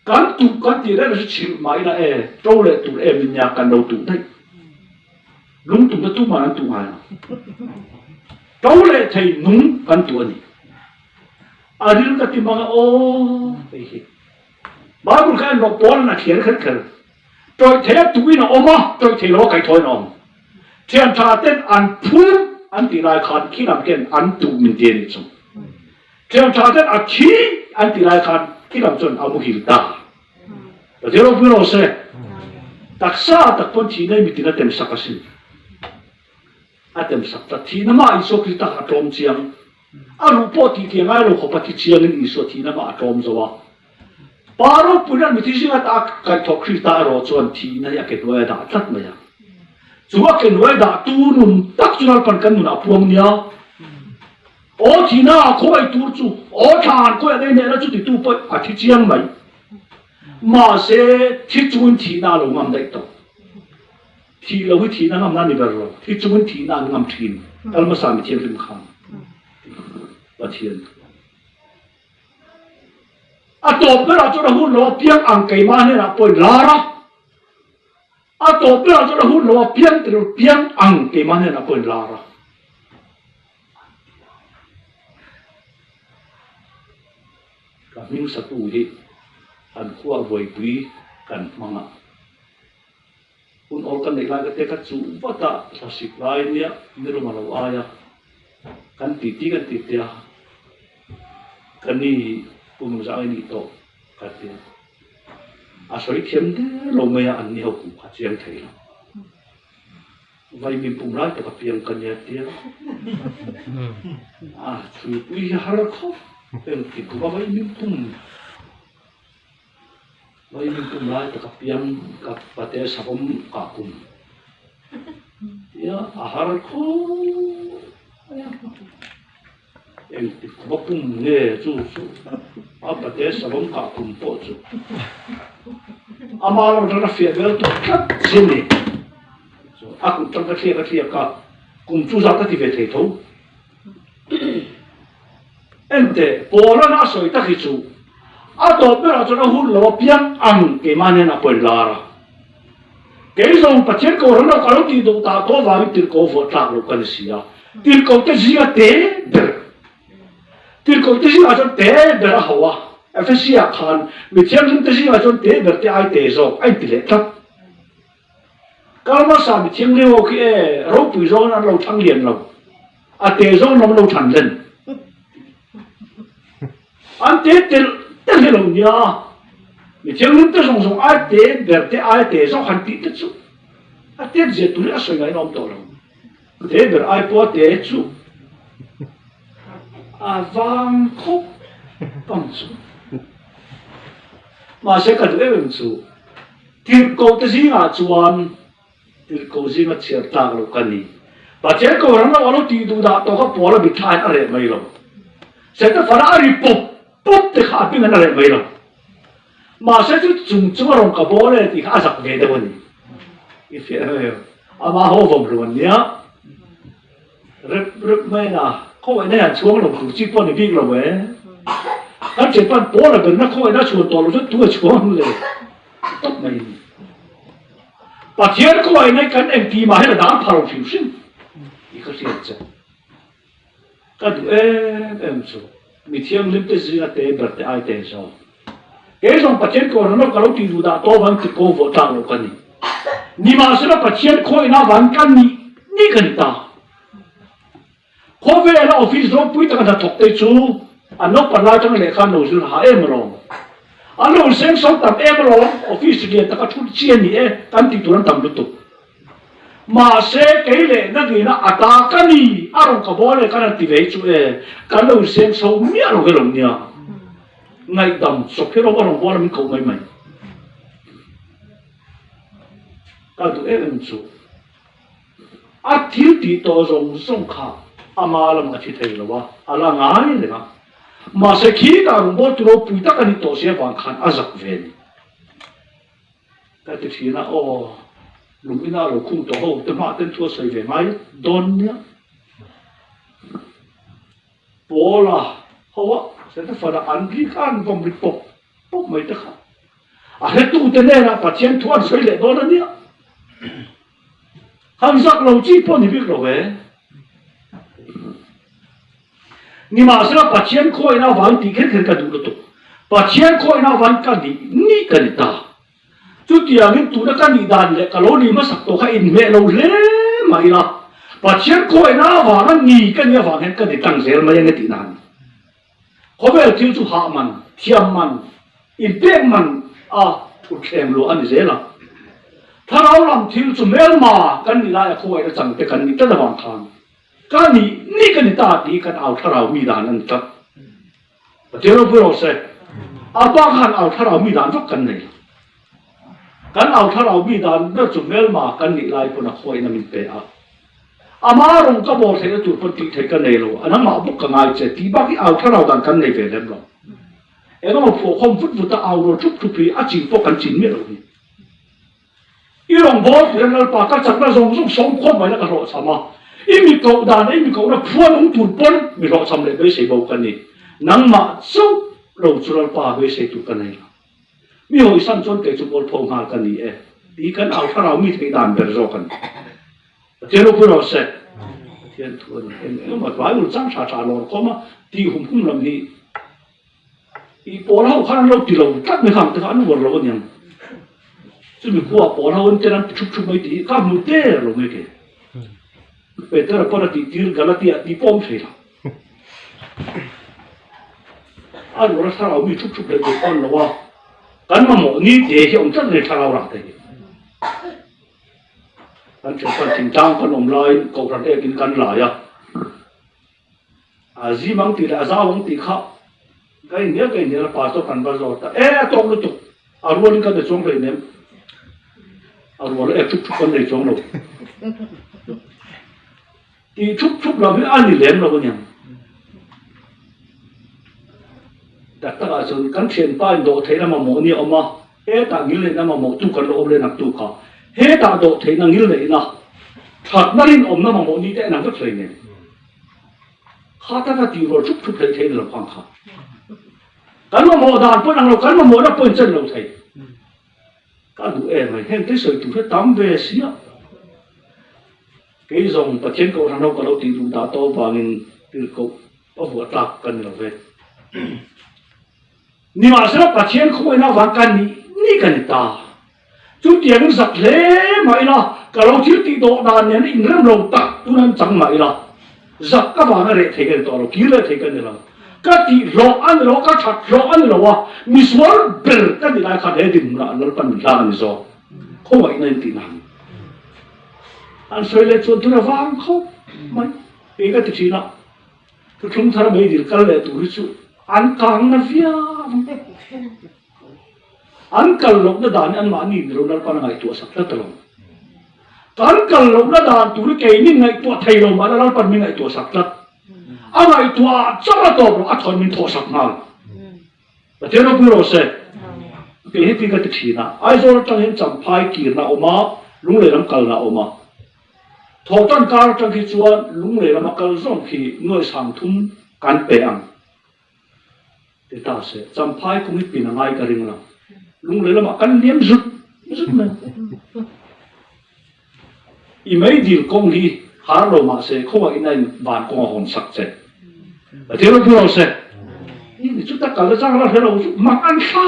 Kan tuh kan tih reng chu chhilh mah ila e, to leh tur em in nia kan lo tuh daih. Lung tum te tumah an tuh ngai lo. To leh thei nung kan tuh a ni. A ril ka ti mang e aw hei hi. Bible kha en rawh Paul an a thliar kher kher. Tawih thei a tuh in a awm a, tawih thei lo a kaihthawh in a awm. Thian tha ten an phum an tih lai khan khi lam khian an tuh min ti a nih chu. Thian tha ten a thi an tih lai khan khi lam chuan a muhil ta. Pathian ropui rawh se. Taksa tak pawn thihna i mitin a tem sak asin. A tem sak ta. Thihna mah Isua Krista kha a tlawm chiang. A ruh pawh tih tih a ngai lo khawp a, thi chiangin Isua thihna mah a tlawm zo a. Pa ropuina mithi zinga ta kaihthawh Krista erawh chuan thihna hi a ke hnuai a dah tlat mai a. Chu a ke hnuai dahtu nun tak chu Lalpan kan nunah a puang nia. Aw thihna ah khawi tur chu, aw thla an khawi an ei hnehna chu titu pawh a thi chiang mai. Mahse, thi chungin thihna a lo ngam daih tawh. Thih lo hi thihna ngamna a ni ber lo. Thi chungin thihna an ngam thin. Kal hmasa mi thianghlim khan Pathian thu. A tawp berah chuan a hun lo a piang ang keimah hnenah pawhin lar a. A tawp berah chuan a hun lo a piang tir piang ang keimah hnenah pawhin lar a. Ka hming satu hi an khua vaipui kan hmang a. Hun awl ka neih lai ka te ka chuh vat a, thlasik lai nia nilum a lo ai a, kan titi kan ti tia, ka ni kum zah nge nih tawh ka ti a, a sawi thiam der lo mai a, an ni ho kum kha chiang thei lo. Vai min pum lai tak a piang ka nia tia, a chhuipui hi har khawp engti kum a vai min pum. Vawin kum lai tak a piang ka pate savawm kah kum tia a har khawp mai a, engtik va pum nge chu chu a pate savawm kah kum pawh chu ama lo tan a fiah vel tawh tlat che ni a kut tang ka thliak a thliak a kum chu zat a ti ve thei tho. Enteh, Paul-a'n a sawi tak hi chu. A tawp berah chuan a hun lo apiang ang keimah nen a pawi lar a. Kei zawng Pathian Kohhran lo ka lo tih duh tah tawh avangin tirhkoh vuah tlak lo ka ni si a. Tirhkoh te zinga te ber. Tirhkoh te zingah chuan te ber a hauh a. Efesia khan mi thianghlim te zingah chuan te ber te ai te zawk a inti leh tlat. Kal hmasa mi thianghlim ho khi e ropui zawngin an lo thlang lian lo. A te zawng lam lo than len. An te telh telh hi lo nia. Mi thianghlim te zawng zawng ai te ber te ai te zawk han tih te chu a tet zia tur hi a sawi ngaihna awm tawh lo. Te ber ai pawh a te chu a vang khawp ang chu. Mahse ka duh em em chu tirhkoh te zingah chuan Tirhkoh zinga chhiar tlak lo ka ni. Pathian Kohhran lo a lo tih duh dah tawh kha Paul a mitthla in a reh mai lo. Setafana a ri pawp pawp te kha a hming an a reh mai lo. Mahse chu chung chung a rawn ka bawl e tih kha a zak ve deuh a ni. I fiah em em. Ama ho vawm hlum an nia. Rep rep mai na khawngaihna hian chhuang lo tur chi pawh ni bik lo e. Kan thianpan Paul a berna khawngaihna chhuan tawh lo chu tu a chhuang le tawp mai a ni. Pathian khawngaihna hi kan engti mah hian a dang pha lo hrim hrim tih ka hriat che. Ka duh em em chu mi thianghlim te zinga te ber te ai te zawk. Kei zawng Pathian kawrna lo ka lo tih duh dah tawh avangin ti ko vawh tlak lo ka ni. Nimahsela Pathian khawngaihna avangin ka nih nih ka ni ta. Khawvela office ropui taka hnathawk te chu an naupan lai atanga lehkha an lo zir ha em alawm. An lo seng so tam em alawm, office lian taka thut chi a ni e kan tih tur an tam lutuk. Mahse kei leh nangina a ta ka ni a rawn ka bawl e kan han ti ve chu e kan lo seng so miah lo vel awm nia. Ngaihdam chawp hi rawng a rawn bawl a min koh mai mai. Ka duh em em chu. A thil tih tawh zawng zawng kha ama lamah a thi thei lo a, a la ngai reng a. Mahse khitah rawngbawltu tu ropui tak a nih tawh si avang khan a zak ve a ni. Ka ti thin a, aw, lung ina a lo khung tawh ho te hmah ten thu a sawi ve ngai dawn nia. Paula ho a, Setafana an ri kha an vawm ri pawp pawp mai te kha. A hretute hnenah Pathian thu an sawi leh dawn a nia. Han zak lo chi pawh ni bik lo e. Nimahsela Pathian khawihna avangin tih kher kher ka duh lutuk. Pathian khawihna avangin ka nih nih ka ni ta. Chutiangin tuna ka nih dan leh ka lo nih hmasak tawh kha inhmeh lo hle mah ila, Pathian khawihna avanga ni ka nih avang hian ka ni tlang zel mai ang e tihna a ni. Khawvel thil chu hah man, thiam man, inpek man a thutthleng luah a ni zel a. Thlarau lam thil chu hmelma kan nih laia khawngaihna chang te kan nih tlat avang khan ka nih nih ka ni ta tih kan au thlarau mi dan a ni tlat. Pathian ropui rawh se. A pa khan au thlarau mi dan vak kan nei lo. Kan au thlarau mi dan ber chu hmelma kan nih lai pawn a khawngaihna min pe a. Ama rawng ka bawl theihna tur pawn tih theih ka nei lo, an amah bawk ka ngai che tih bak hi au thlarau dan kan nei ve lem lo. Engemaw phuahkhawm vut vut a au rawl thup thup hi a chin pawh kan chin miah lo hi. I rawng bawl tur hian Lalpa ka chakna zawng zawng sawm khawm mai la ka hlawhchham a, i mi koh dan leh i mi kohna phuan awm tur pawn mi hlawhchham leh beisei bo ka ni. Nangmah chauh lo chu Lalpa beisei tur ka nei lo. Mi hawisan chuan kei chu mualpho nghal ka ni e tih kan au thlarau mi theih dan ber zawk a ni. Pathian ropui rawh se. Pathian thu a ni em em a, Bible chang tha tha lawr khawm a tih hum hum lam hi i pawl ho khan an lo ti lo tlat mai khang te kha an uar lo a niang. Chumi khua pawl ho an ten an ti thup thup mai tih hi ka hmu der lo mai ke. Petera pawn a tih tir Galatia tih pawh awm thei lo. A rual a thlarau mi thup thup leh tur pawh an lo a, kan mamawh ni te hi awm tlat mai thlarau rah te hi. Kan thianpan thingtlang kan awm laiin kohhran ekin kan lai a, a zim ang tih leh a zau ang tih kha ka inhnial ka inhnial a, pastor kan va zawt a, e a tawk lutuk, a rualin kan nei chuang hleinem, a rual a ek thup thup kan nei chuang lo. Tih thup thup lam hi a ni lem lo aniang. Tak takah chuan kan thianpa in dawh theihna mamawh nia awm a, hetah ngil neihna mamawh tu kan lo awm leh nak tu kha. Hetah dawh theihna ngil neihna, thatna rinawmna mamawh ni te a nang vek hlei nen. Kha taka tih rual thup thup hlei theihna lo khang kha. Kan mamawh dan pawh inang lo, kan mamawhna pawh inchen lo thei. Ka duh em mai, heng te sawi tur hi tam ve sia. Kei zawng Pathian Kohhran ho ka lo tih duh dah tawh avangin tirhkoh a vuah tlak ka ni lo ve. Nimahsela Pathian khawngaihna avang ka nih ni ka ni ta. Chutiangin zak hle mah ila, ka lo thil tih dawh dan nen inrem lo tak tun an chang mah ila, zak ka vanga reh thei ka ni tawh lo, kir leh thei ka ni lo. Ka tih hlawh a ni lo, ka that hlawh a ni lo a, misual ber ka ni lai khan he dinhmunah an Lalpan min hlang a ni zawk. Khawngaihna in tih nang. An sawi leh chuan tuna vang khawp mai. Kei ka ti thin a. Thuthlung thar meidil kal leh tur hi chu an kang na viau ang. An kal lohna dan hi anmahni ni lo Lalpan a ngaihtuah sak tlat alawm. Kan kal lohna dan tur hi keini ngaihtuah thei lo mahla Lalpan min ngaihtuah sak tlat. A ngaihtuah chauh a tawp lo, a thawn min thawh sak nghal. Pathian ropui rawh se. Kei heti ka ti thin a, Aizawl atang hian Champhai kirna a awm a, Lunglei lam kalna a awm a. Thawhtan kar atang khi chuan Lunglei lama kal zawng khi nuai sang thum kan pe ang ti ta se, Champhai kawng hi pin a ngai ka ring lo. Lunglei lamah kan liam zut zut mai. I meidil kawng hi har lo mah se khawngaih in a in van kawng a hawn sak che. Pathian ropui rawh se. I ni chu tak kal na chang la hre lo chu mak an thla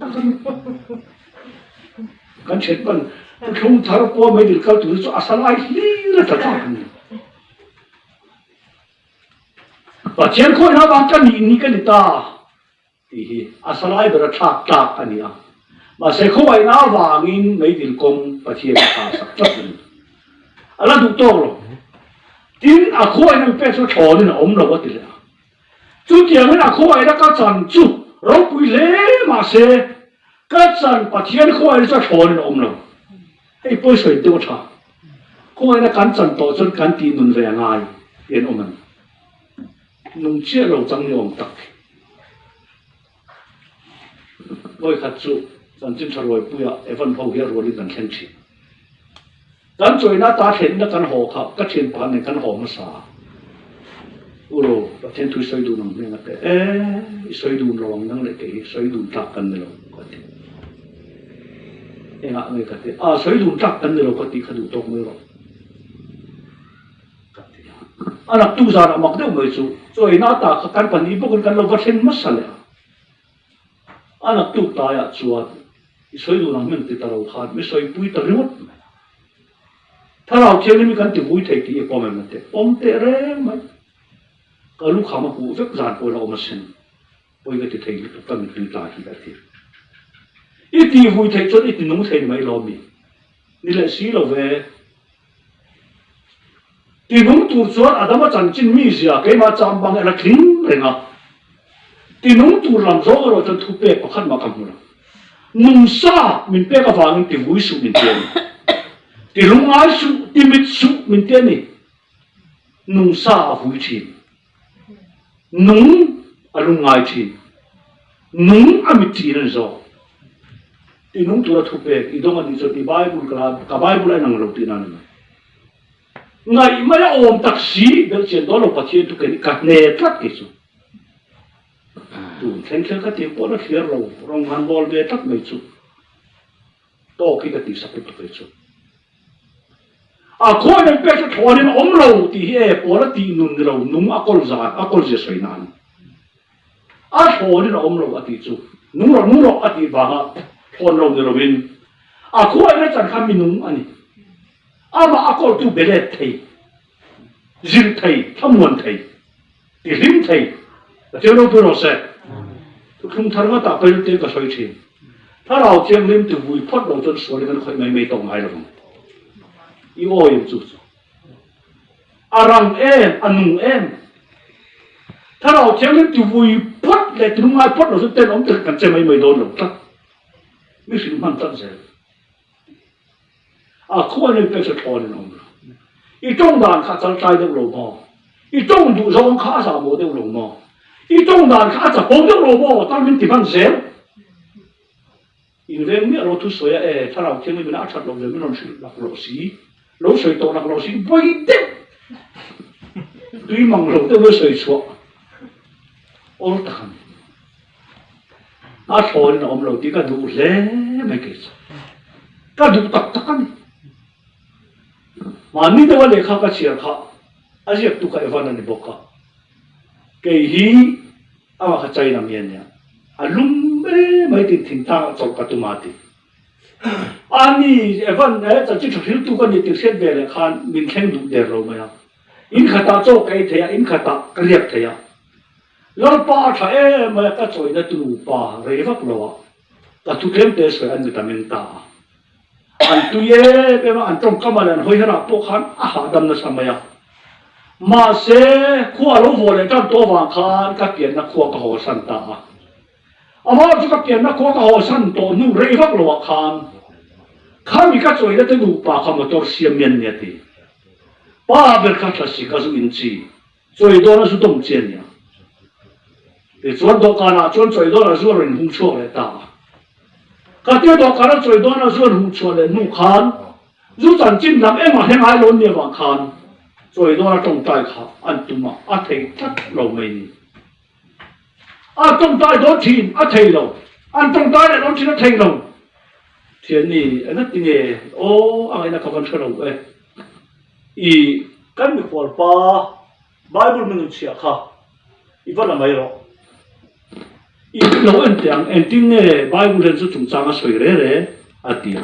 tak a ni. Kan then pan thuthlung thar pawh meidil kal tur chu a salai hlir a tla tlak a ni. Pathian khawngaih avang ka nih ni ka ni ta. Tih hi a salai bera thlak tlak a ni a. Mahse khawngaihna avangin meidil kawng Pathian a tha sak tlat a ni. A la duh tawk lo. Tin, a khawngaihna mi pek chu thlawnin a awm lo a ti leh a. Chutiangin a khawngaihna ka chan chu ropui hle mahse ka chan Pathian khawngaihna chu a thlawnin a awm lo. Hei pawi sawi deuh a tha. Khawngaihna kan chan tawh chuan kan tih nun ve a ngai tih an awm a ni. Nung chiah lo chang ni awm tak. Vawi khat chu chanchin tha ruaipuia Evan ho hi a rualin kan thleng thin. Kan chawina ta thlenna kan haw kha ka thian pakhat nen kan haw hmasa a. U Ro, Pathian thu i sawi dun ang hming a ti. E, i sawi dun lo ang nang leh kei hi sawi dun tlak kan ni lo ka ti. Engah nge ka ti? A, sawi dun tlak kan ni lo ka tih kha duh tawk mai rawh. Ka ti a. A naktuk zanah mak deuh mai chu chawiin a ta kha kan pahnih bawkin kan lo va thleng hmasa leh a. A naktuk taiah chuan i sawi dun ang hming ti ta lo khan mi sawipui ta ringawt mai a. Thlarau Thianghlim hi kan ti vui thei tih i pawm em a ti. Pawm teh reng mai. Ka lukham a huh vek zan pawhin a awm asin. Pawi ka ti thei lutuk ka mittui tla hi ka ti. I ti vui theih chuan i ti nung thei mai lo mi? Ni leh si lo ve. Ti nung tur chuan Adama chanchin mizia keimah cham bang ela tling reng a. Ti nung tur lam zawng erawh chuan thu pek pakhat mah ka hmu lo. Nung sa min pek avangin ti vui suh min ti a ni. Ti lungngai suh, ti mit suh min ti a ni. Nung sa a vui thin. Nung a lungngai thin. Nung a mit thin a ni zawk. Ti nung tura thu pek i dawng a nih chuan i Bible ka la, ka Bible a inang lo tihna a ni mai. Ngaih mai a awm tak si, belhchian dawn lo Pathian thu kei ka hne tlat kei chu. Tun thleng thleng kha tiang pawh la thliar lo, rawng han bawl ve tlat mai chu. Tawk hi ka tihsak lutuk kei chu. A khawi nen pek chu thlawnin a awm lo tih hi e pawl a tih nun ni lo, nung a kawl zan, a kawl zia sawi nan. A thlawnin a awm lo a tih chu nung rawh nung rawh a tih vanga thlawn lo ni loin a khuaina chan kha mi nung a ni. Amah a kawltu be let thei, zir thei, thlamuan thei, tihlim thei Pathian ropui rawh se. Thuthlung thar ngatah ka rilte ka sawi thin. Thlarau Thianghlim tivui phawt lo chuan sualin kan khawih mai mai tawh ngai lovang. I awi ang chu chu. A rang em, a nung em. Thlarau Thianghlim tivui phawt leh tinung ngai phawt lo chu tenawm takin kan che mai mai dawn lo tlat. Mi hrilh hman tlat zel. A khuan in pek chu thlawn in awm lo. I tawng dan kha a chaltlai deuh lo maw? I tawng duh zawng kha a zahmawh deuh lo maw? I tawng dan kha a chapo deuh lo maw? Tan min ti hman zel. Inveng miah lo thusawi a e, Thlarau Thianghlim in a that loh zia min rawn hrilh lak loh si, lo sawi tawh lak loh si, vawi deuh tui mang lo deuh a sawi chhuah awl tak a ni. A thlawnin a awm lo tih ka duh hle mai kei chu. Ka duh tak tak a ni. Mahni deuha lehkha ka chhiar kha a ziaktu kha Evan a ni bawk a. Kei hi amah kha China mi a nia. A lum em mai tin thingtlang ah chawlh ka tum a ti. A ni Evan eh chanchin tha hriltu ka ni tih hriat ve leh khan min thleng duh der lo mai a. In khatah chaw ka ei thei a, in khatah ka riak thei a. Lalpa a tha em mai a, ka chawina tu nupa rei vak lo a, ka thu tlem te sawi an mit a meng ta a. An tui em em a, an tawngkam a leh an hawi herah pawh khan a hahdam nasa mai a. Mahse, khua a lo vawh leh tan tawh avang khan ka pianna khua ka haw san ta a. Amah chu ka pianna khua ka haw san tawh hnu rei vak lo ah khan khami ka chawina te nupa kha motor siam mian nia ti. Pa ber kha thlasik a zu in chi. Chawi dawn a zu dawm che ania. Tichuan dawhkanah chuan chawi dawn a zu a rawn inhung chhuak leh ta a. Khatia dawhkana chawi dawn a zu an hung chhuah leh hnu khan zu chanchin lam engmah hle ngai lo nia vang khan chawi dawn a tawngtai kha an tum a, a thei tlat lo mai ni. A tawngtai dawn thin a thei lo, an tawngtai leh dawn thin a thei lo. Thianni, engatinge aw a ngaihna ka van hre lo e. I kan mikhual pa Bible min rawn chhiah kha i va la mai rawh. I lo en teh ang, engtin nge Bible hian zu chungchang a sawi re re? a ti a.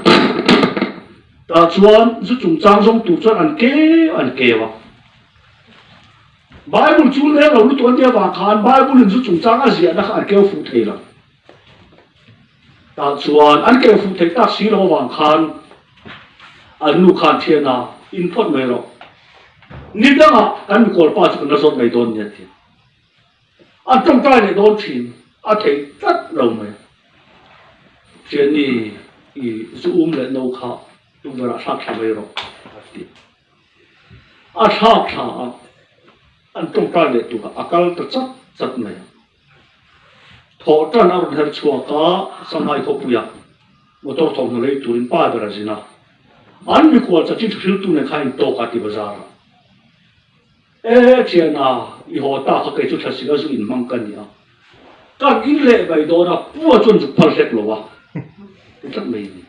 Tah chuan zu chungchang zawng tur chuan an keu an keu a. Bible chu leng lo lutuk an tia vang khan Bible in zu chungchang a ziahna kha an keu fuh thei lo. Tah chuan an keu fuh theih tak si lo avang khan an nu khan thian a, in phawt mai rawh. Ni dangah kan mikawl pa chu kan la zawt mai dawn nia ti. An tawngtai leh dawn thin a theih tlat lo mai. Thianni i zu um leh no kha tukverh ah thlak thla mai rawh a ti. A thlak thla a, an tawngtai leh tukah a kal ta chat chat mai a. Thawh tan a rawn her chhuak a, Sanghai khawpuia motor thawmhnaw lei turin pa ber a zin a. An mikhual chanchin thu hriltu nen khan intawk a ti bazar a. E thiana, i haw ta kha kei chu thlasik a zu inhmang ka ni a. Kan in leh mai dawn a, pua chuan zuk phal hlek lo a ti tlat mai a ni.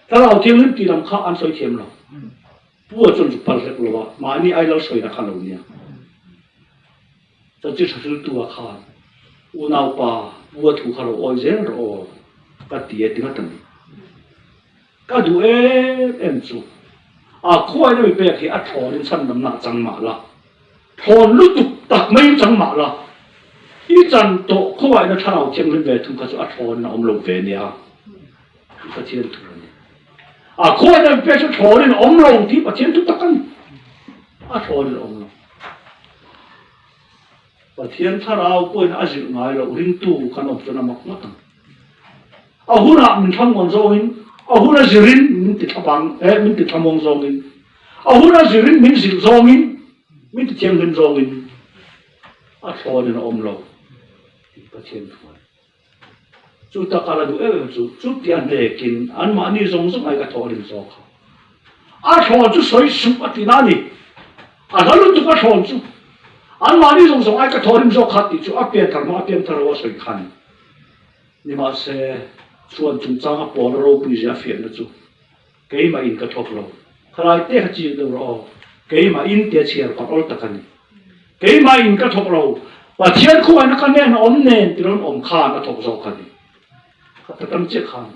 Thlarau Thianghlim tih lam kha an sawi thiam lo. Pua chuan zuk phal hlek lo a, mahni ai lal sawina kha lo nia. Chanchin tha hriltu-ah khan unaupa pu a thu kha lo awi zel rawh aw ka ti e ti nghat a ni. Ka duh em em chu a khuaina mi pek hi a thlawnin chhandamna a chang mah la, thlawn lutuk tak maiin chang mah la, i chan tawh khuaina thlarau thianghlim ve thung kha chu a thlawnin a awm lo ve nia tih Pathian thu a ni. A khuaina mi pek chu thlawnin a awm lo tih Pathian thu tak a ni. A thlawnin a awm lo. Pathian thlarau pawhin a zilh ngai loh ringtu kan awm chuan a mak ngawt ang. A hunah min thlamuan zawngin, a huna zirin min ti thlabang eh min ti thlamuang zawngin, a huna zirin min zilh zawngin, min ti thianghlim zawngin a thlawnin a awm lo tih Pathian thu a ni. Chu taka la duh em em chu, chutia hnekin anmahni zawng zawng ai ka thawh rim zawk a. A thlawn chu sawi suh a tihna a ni. A hla lutuk a thlawn chu. Anmahni zawng zawng ai ka thawh rim zawk kha tih chu a pianthar hma a pianthar ho a sawi khan. Nimahse, chhuan chungchanga pawl a ropui zia a fiahna chu keimah in ka thawk lo. Khalai te kha chik deuh rawh aw. Keimah in tia chhiar kawr awl tak a ni. Keimah in ka thawk lo. Pathian khuaina ka nen a awm nen ti rawn awm khan a thawk zawk a ni. Ka ta tam chiah khan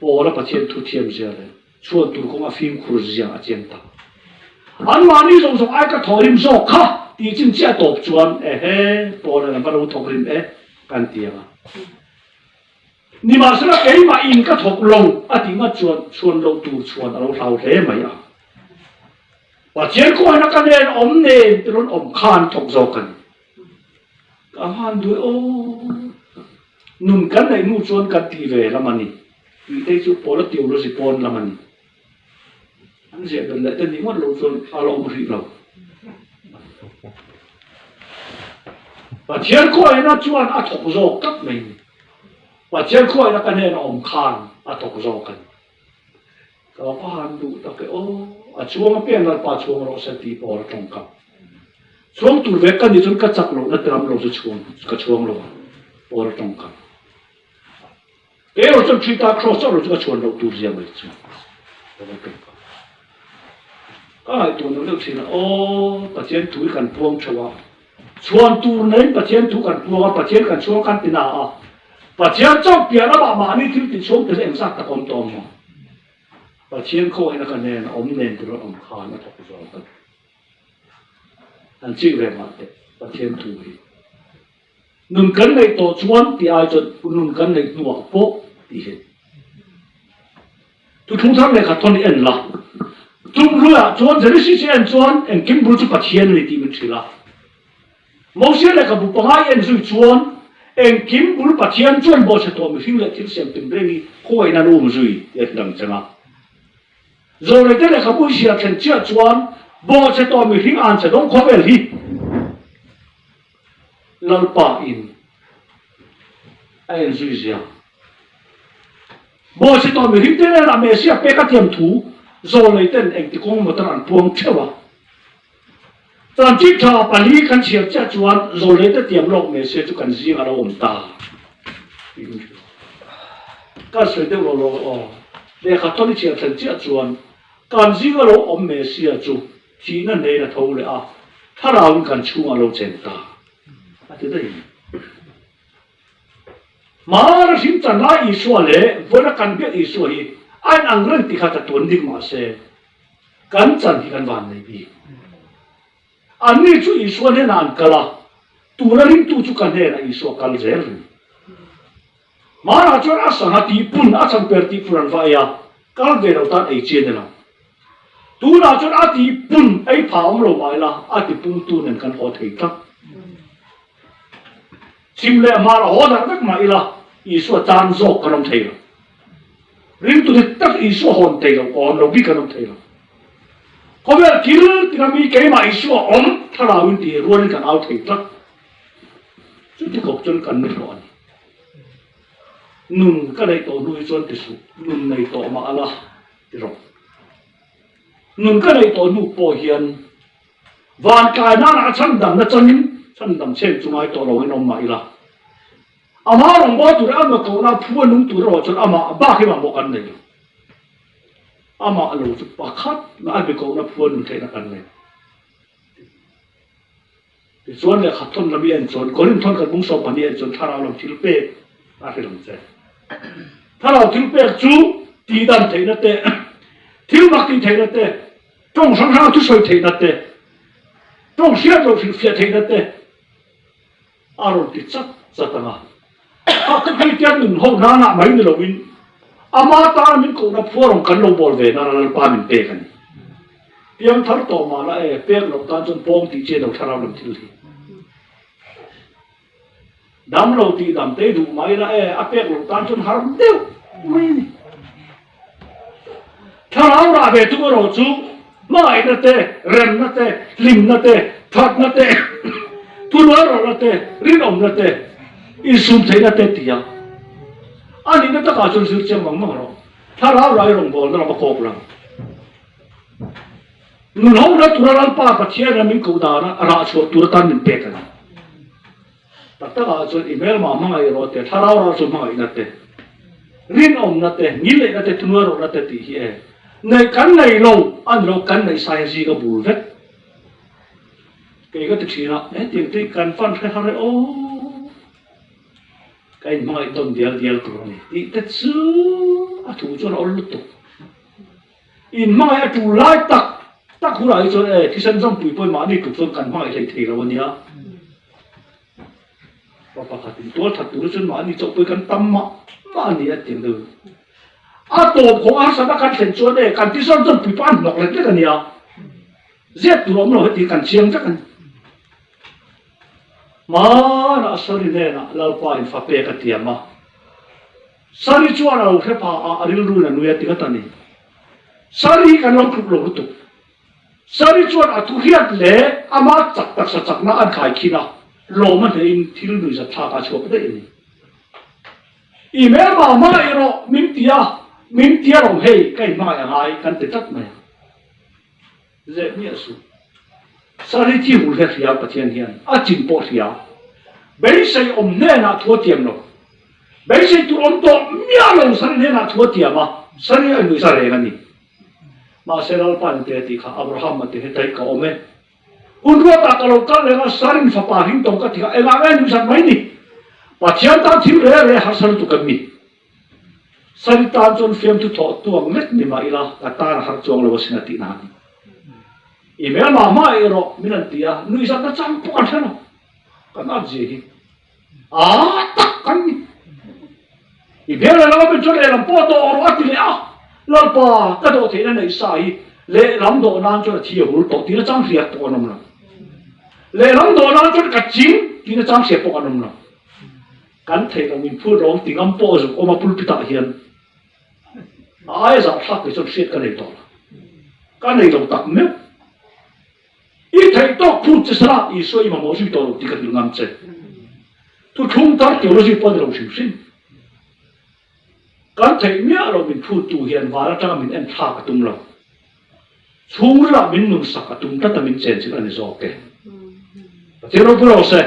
Paula Pathian thu thiam zia leh chhuan tur kawng a fimkhur zia a chiang ta. Anmahni zawng zawng ai ka thawh rim zawk kha tih chin chiah tawp chuan ehe Paula lam va lo thawk rim e kan ti ang a. Nimahsela keimah in ka thawk lo a tih nghat chuan chhuan loh tur chhuan a lo hlau hle mai a. Pathian khuaina ka nen awm nen ti rawn awm khan thawk zawk a ni. Ka han duai aw. Nun kan neih hnu chuan kan ti ve lam a ni. Tih te chu Paula theology pawn lam a ni. An ziah belh leh te nih ngawt loh chuan a la awm hrih lo. Pathian khuaina chuan a thawk zawk tlat mai ni. Pathian khuaina ka hnena awm khan a thawk zawk a ni. Ka va han duh tak e aw, a chhuang apiang Lalpa chhuang rawh se tih pawh a tawngkam. Chhuang tur ve ka nih chuan ka chak lohna te ram lo chu chhuang ka chhuang lo ang pawh a tawngkam. Kei erawh chuan Krista Kraws chauh lo chu ka chhuan loh tur zia mai chu ka va tum a. Ka ngaihtuah neuh neuh thin a, aw Pathian thu hi kan puang theuh a, chhuan tur neiin Pathian thu kan puang a, Pathian kan chhuang kan ti na a, Pathian chauh piah ramah mahni thil ti chhuang te hi engzat tak awm tawh maw? Pathian khawngaihin a ka nen a awm nen tur a awm khan a thawk zawk a ni. An chik ve mah teh Pathian thu hi. Nun kan neih tawh chuan tih ai chuan nun kan neih hnuah pawh tih hi. Thuthlung thar lehkha thawn i en la. Tum hluiah chuan Genesis i en chuan engkim bul chu Pathian a ni tih min hrilh a. Mosia lehkhabu panga i en zui chuan engkim bul Pathian chuan bawhchhe tawh mihring leh thil siam tin reng hi khawiin an um zui tih a hrilh ang cheng a. Zawlreite lehkhabu i siar thlen chiah chuan bawhchhe tawh mihring an che dawng khawvel hi Lalpa in a en zui zia. Bawhchhe tawh mihring te nen a Messiah pek a thiam thu zawlreiten engti kawng maw tan an puang theuh a. Chanchin tha pali kan chhiar chiah chuan zawlreite tiam lawk Messiah chu kan zing a lo awm ta. Kan sawi deuh lo lo aw. Lehkha thawn i chhiar thlen chiah chuan kan zing a lo awm Messiah chu thihna hnein a tho leh a, thlarauin kan chhungah a lo chen ta a ti daih mai. Hmar a hrim chan lai Isua leh vawiina kan biak Isua hi a inang reng tih kha chatuan dik mah se kan chan hi kan van nei bik. Anni chu Isua hnenah an kal a, tuna ringtu chu ka hnenah Isua kal zel reng. Hmanah chuan a sangha tih pun, a changper tih pun an va ei a, kal ve lo tan ei chi a ni lo. Tunah chuan a tih pun ei pha awm lo mah ila, a ti pungtu nen kan haw thei tlat. Chhim leh hmar a haw darh vek mah ila, Isua tan zawk kan awm thei lo. Ringtu dik tak Isua hawn thei lo, awm lo bik kan awm thei lo. Khawvel thil tina mi keimah Isua awm thlarauin tih rualin kan au thei tlat. Chuti khawp chuan kan ni hlawh a ni. Nun ka neih tawh hnu hi chuan ti suh, nun nei tawh mah ala ti rawh. Nun ka neih tawh hnu pawh hian van kai nana a chhandamna changin chhandam chhen chu ngai tawh lo in awm mah ila. Amah rawngbâwl tur a ma kohna phu a nung tur erawh chuan amah bak hi mamawh kan nei lo. Amah lo chu pakhat mah a mi kohna phu a nun theihna kan nei. Tichuan lehkha thawn lam i en chuan Korinth thawn kan bung 12 en chuan thlarau lam thil pek a hrilh ang che. Thlarau thil pek chu tihdan theihna te, thil mak tih theihna te, tawng hrang hranga thusawi theihna te, tawng hriat loh hrilhfiah theihna te a rawn ti chat chat ang a. A ka Kristian nun ho nanah mai ni loin ama tana min kohna phuarawng kan lo bawl ve nana Lalpa min pek a ni. Piangthar tawh mah la e, pek loh tan chuan pawng tih chian lo thlarau lam thil hi. Dam lo tih dam te duh mai la e, a pek loh tan chuan har deuh mai a ni. Thlarau rah ve tum erawh chu hmangaihna te, remna te, hlimna te, thatna te, thunuairawlna te, rinawmna te, insum theihna te ti a. A nihna takah chuan zir chiang mang mang rawh. Thlarau rai rawngbawlna lam a kawk lang. Nun hona tura Lalpa Pathian ram min koh dana rah chhuah tur atan min pek a ni. Tak takah chuan i hmelma hmangaih rawh te, thlarau ral chu hmangaihna te, rinawmna te, ngilneihna te, thunuairawhna te tih hi e. Neih kan nei lo a ni lo, kan neih sai a zing a bul vek. Kei ka ti thin a, hetiang te hi kan fan hre har e aw. Ka inhmangaih tawn dial dial tur a ni tih te chu a thu chuan a awl lutuk. Inhmangaih a tul lai tak tak hunah hi chuan e thisen zawmpui pawhin mahni tluk chuan kan hmangaih hlei thei lo a nia. Pa pakhatin tual that tur hi chuan mahni chauh pawhin kan tam mah mah a ni a ti ang deuh. A tawp khawh a harsatna kan thlen chuan e kan thisen zawmpui pawh a hnawk lek lek a nia. Zep tur a awm lo heti kan chiang vek a ni. Hmanah Sari hnenah Lalpa in fa pek a tiam a. Sari chuan a lo hre pha a, a rilru in a nui a ti ngat a ni. Sari hi kan lo tluk lo lutuk. Sari chuan a thu hriat leh ama chak taksa chakna an khai khin a, lawm a hnehin thil nuihzat thlak a chhuak daih a ni. I hmelma hmangaih rawh min ti a, min ti alawm hei ka inhmangaih a ngai kan ti tlat mai a. Zeh miah suh. Sari thi hul he hria Pathian hian a chin pawh hria. Beisei awm hnenah thu a tiam lo. Beisei tur awm tawh miah lo Sari hnenah thu a tiam a, Sari a nuihza reng a ni. Mahse Lalpa in te a tih kha Abraham a ti heta hi ka awm e. Hun ruatah ka lo kal reng a, Sarin fapa hring tawng ka ti kha engah nge nuihzat mai ni? Pathian tan thil reh reh harsa lutuk kan ni. Sari tan chuan fiamthu thawh tuang lek ni mah ila ka tan a har chuang lo asin a tih na a ni. I hmelma hma erawh min an ti a, nuihzat na chang pawh kan hre lo. Kan at zia hi a tak kan ni. I hmel leh lam amin chuan lehlam pawh dawh rawh a ti leh a, Lalpa ka dawh theihna neih sa hi lehlam dawh nan chuan a thi a hul tawh tihna chang hriat pawh an awm lo. Lehlam dawh nan chuan ka ching tihna chang hriat pawh an awm lo. Kan theih lo min phur rawng ti ngam pawh zuk awm a pulpit ah hian a aia zahthlak kei chuan hriat ka nei tawh lo. Ka nei lo tak meuh. I theih tawk phut che sala Isua i mamawh zui tawh lo tih ka hrilh ngam che. Thuthlung tar theology pawh a ni lo hrim hrim. Kan theih miah lo min phut tu hian van atanga min en thlak a tum lo. Chhungrilah min nun sak a tum tlat a min chen chilh a ni zawk e. Pathian ropui rawh se.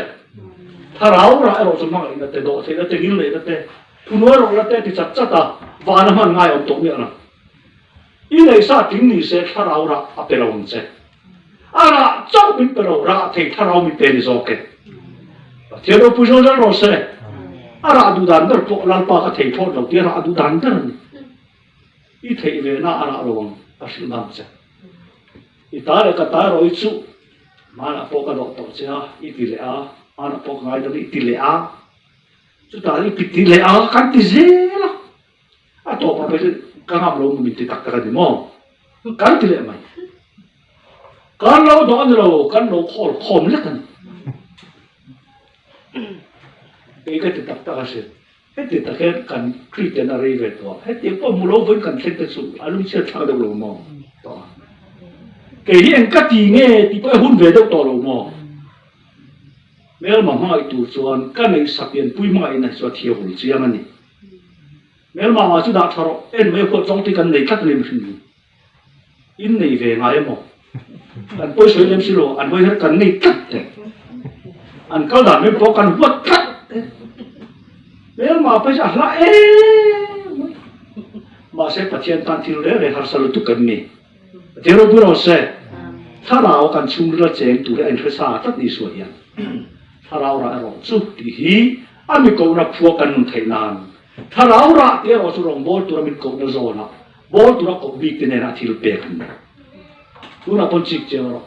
Thlarau rah erawh chu hmangaihna te, dawhtheihna te, ngilneihna te, thunuai rawhna te ti chat chat a van a hman ngai awm tawh miah lo. I neihsa tling ni se thlarau rah a pe lo ang che. A rah chauh min pe lo, rah thei thlarau min pe ni zawk e. Pathian ropui zawl zel rawh se. A rah duh dan ber pawh Lalpa ka thei thlawt lo tih a rah duh dan ber a ni. I theih ve na a rah lo ang ka hrilh ngam che. I ta leh ka ta erawh i chuh hmanah pawh ka dawh tawh che a, i ti leh a, hmanah pawh ka ngaidam i ti leh a, chutah i ti leh a kan ti zel a. A tawpah phei chuan ka ngam lo min ti tak tak a ni maw? Kan ti leh mai. Kan lo dawh a ni lo, kan lo khawl khawm lek a ni. Kei ka ti tak tak a hrilh. Heti tak hian kan Kristian a rei ve tawh a, hetiang pawh hmu lo vawiin kan thleng te chu a lungchhiat thlak deuh lo maw? Tawh a. Kei hi eng ka ti nge tih pawh a hun ve deuh tawh lo maw? Hmelma hmangaih tur chuan ka neih sapianpui hmangaihna hi chu a thiahul chiang a ni. Hmelmama chu dah tha rawh, en mai huat zawng te kan nei tlat a ni mihring hi. In nei ve ngai emaw? Kan pawi sawi lem si lo, an hawi her kan nei tlat te. An kal dan mai pawh kan huat tlat te. Hmelma phei chu a hla em mai. Mahse Pathian tan thil reng reng harsa lutuk kan ni. Pathian ropui rawh se. Thlarau kan chhungril a cheng tur hi a inhre sa tlat Isua hian. Thlarau rah erawh chu tih hi A mi kohna phua kan nun theih nan Thlarau rah tih erawh chu rawngbâwl tura min kohna zawnah bâwl tura koh bik te hnenah thil pek an ni. Tunah pawn chik chiang rawh.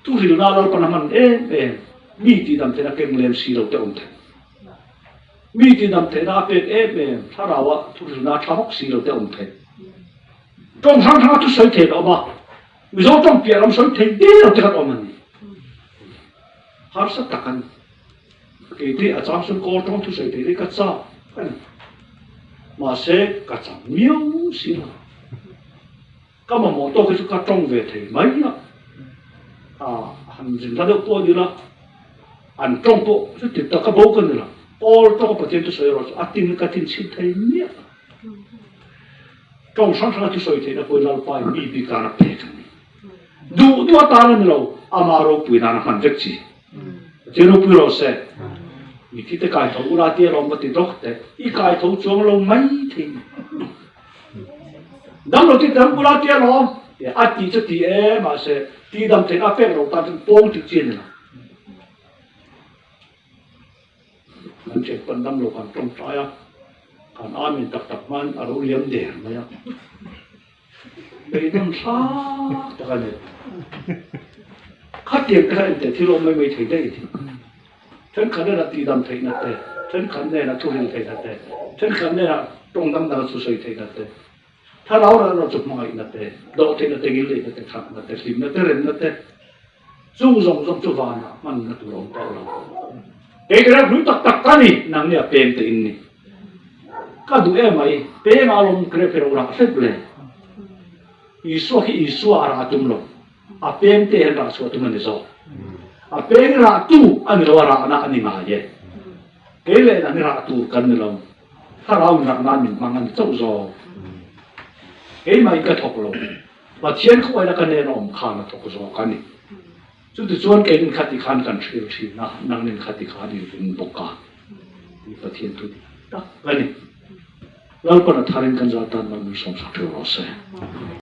Thu hrilhna Lalpan a hman em em, mi tihdam theihna keng lem si lo te awm thei. Mi tihdam theihna a pek em em, Thlaraua thu hrilhna a tha vak si lo te awm thei. Tawng hrang hranga thusawi thei an awm a, Mizo tawng piah lam sawi thei der lo te khan awm an ni. Harsa tak an ni. Kei te a chang chuan kawl tawng thusawi thei te ka chak a ni. Mahse ka chang miau si lo. Ka mamawh tawk hi chu ka tawng ve thei mai a. A han zin hla deuh pawh a ni la, an tawng pawh chuti tak a bo ka ni lo. Kawl tawng a Pathian thusawi erawh chu a tin ka tin chhin thei miah lo. Tawng hrang hranga thusawi theihna pawhin Lalpa in mi bik tan a pek a ni. Duh duh atan a ni lo, ama ropui nan a hman vek chi. Pathian ropui rawh se. Mithi te kai tho ula tia lawm va ti dawk teh. I kai tho chuang lo mai thei ni. Dam lo ti dam ula tia lawm. A ti chu ti e mahse ti dam theihna a pek lo tan chuan pawng tih chi a ni lo. Kan thian pawn dam lo kan tawngtai a, kan amen tak tak hmain a lo liam der mai a. Beidawng thlak tak a ni. Khatiang te kha engtiang thil awm mai mai thei daih a ni. Thenkhat hnenah tihdam theihna te, thenkhat hnenah thuhril theihna te, thenkhat hnenah tawng dang danga thusawi theihna te, thlarau ral erawh chu hmangaihna te, dawhtheihna te, ngilneihna te, thatna te, hlimna te, remna te, chung zawng zawng chu vanah hmanna tur a awm tawh lo. Kei ka rilru tak tak ka ni, nangni a peng te in ni. Ka duh em mai, peng a lawm grep hi lo rah hrep le. Isua khi Isua a rah tum lo, a peng te hian rah chhuah tum a ni zawk. A peng rah tu a ni lo a rahna a ni ngai e. Kei leh nang hi rah tur kan ni lo, thlarau in rah nan min hmang a ni chauh zawk. Keimah in ka thawk lo, Pathian khawngaihna ka nen a awm khan a thawk zawk a ni. Chutichuan kei nin khati khan kan hril thin a, nang nin khati khan i ring bawk a, tih Pathian thu dik. tak a ni. Lalpan a tharin kan za tan mal min sawmsak theuh rawh se.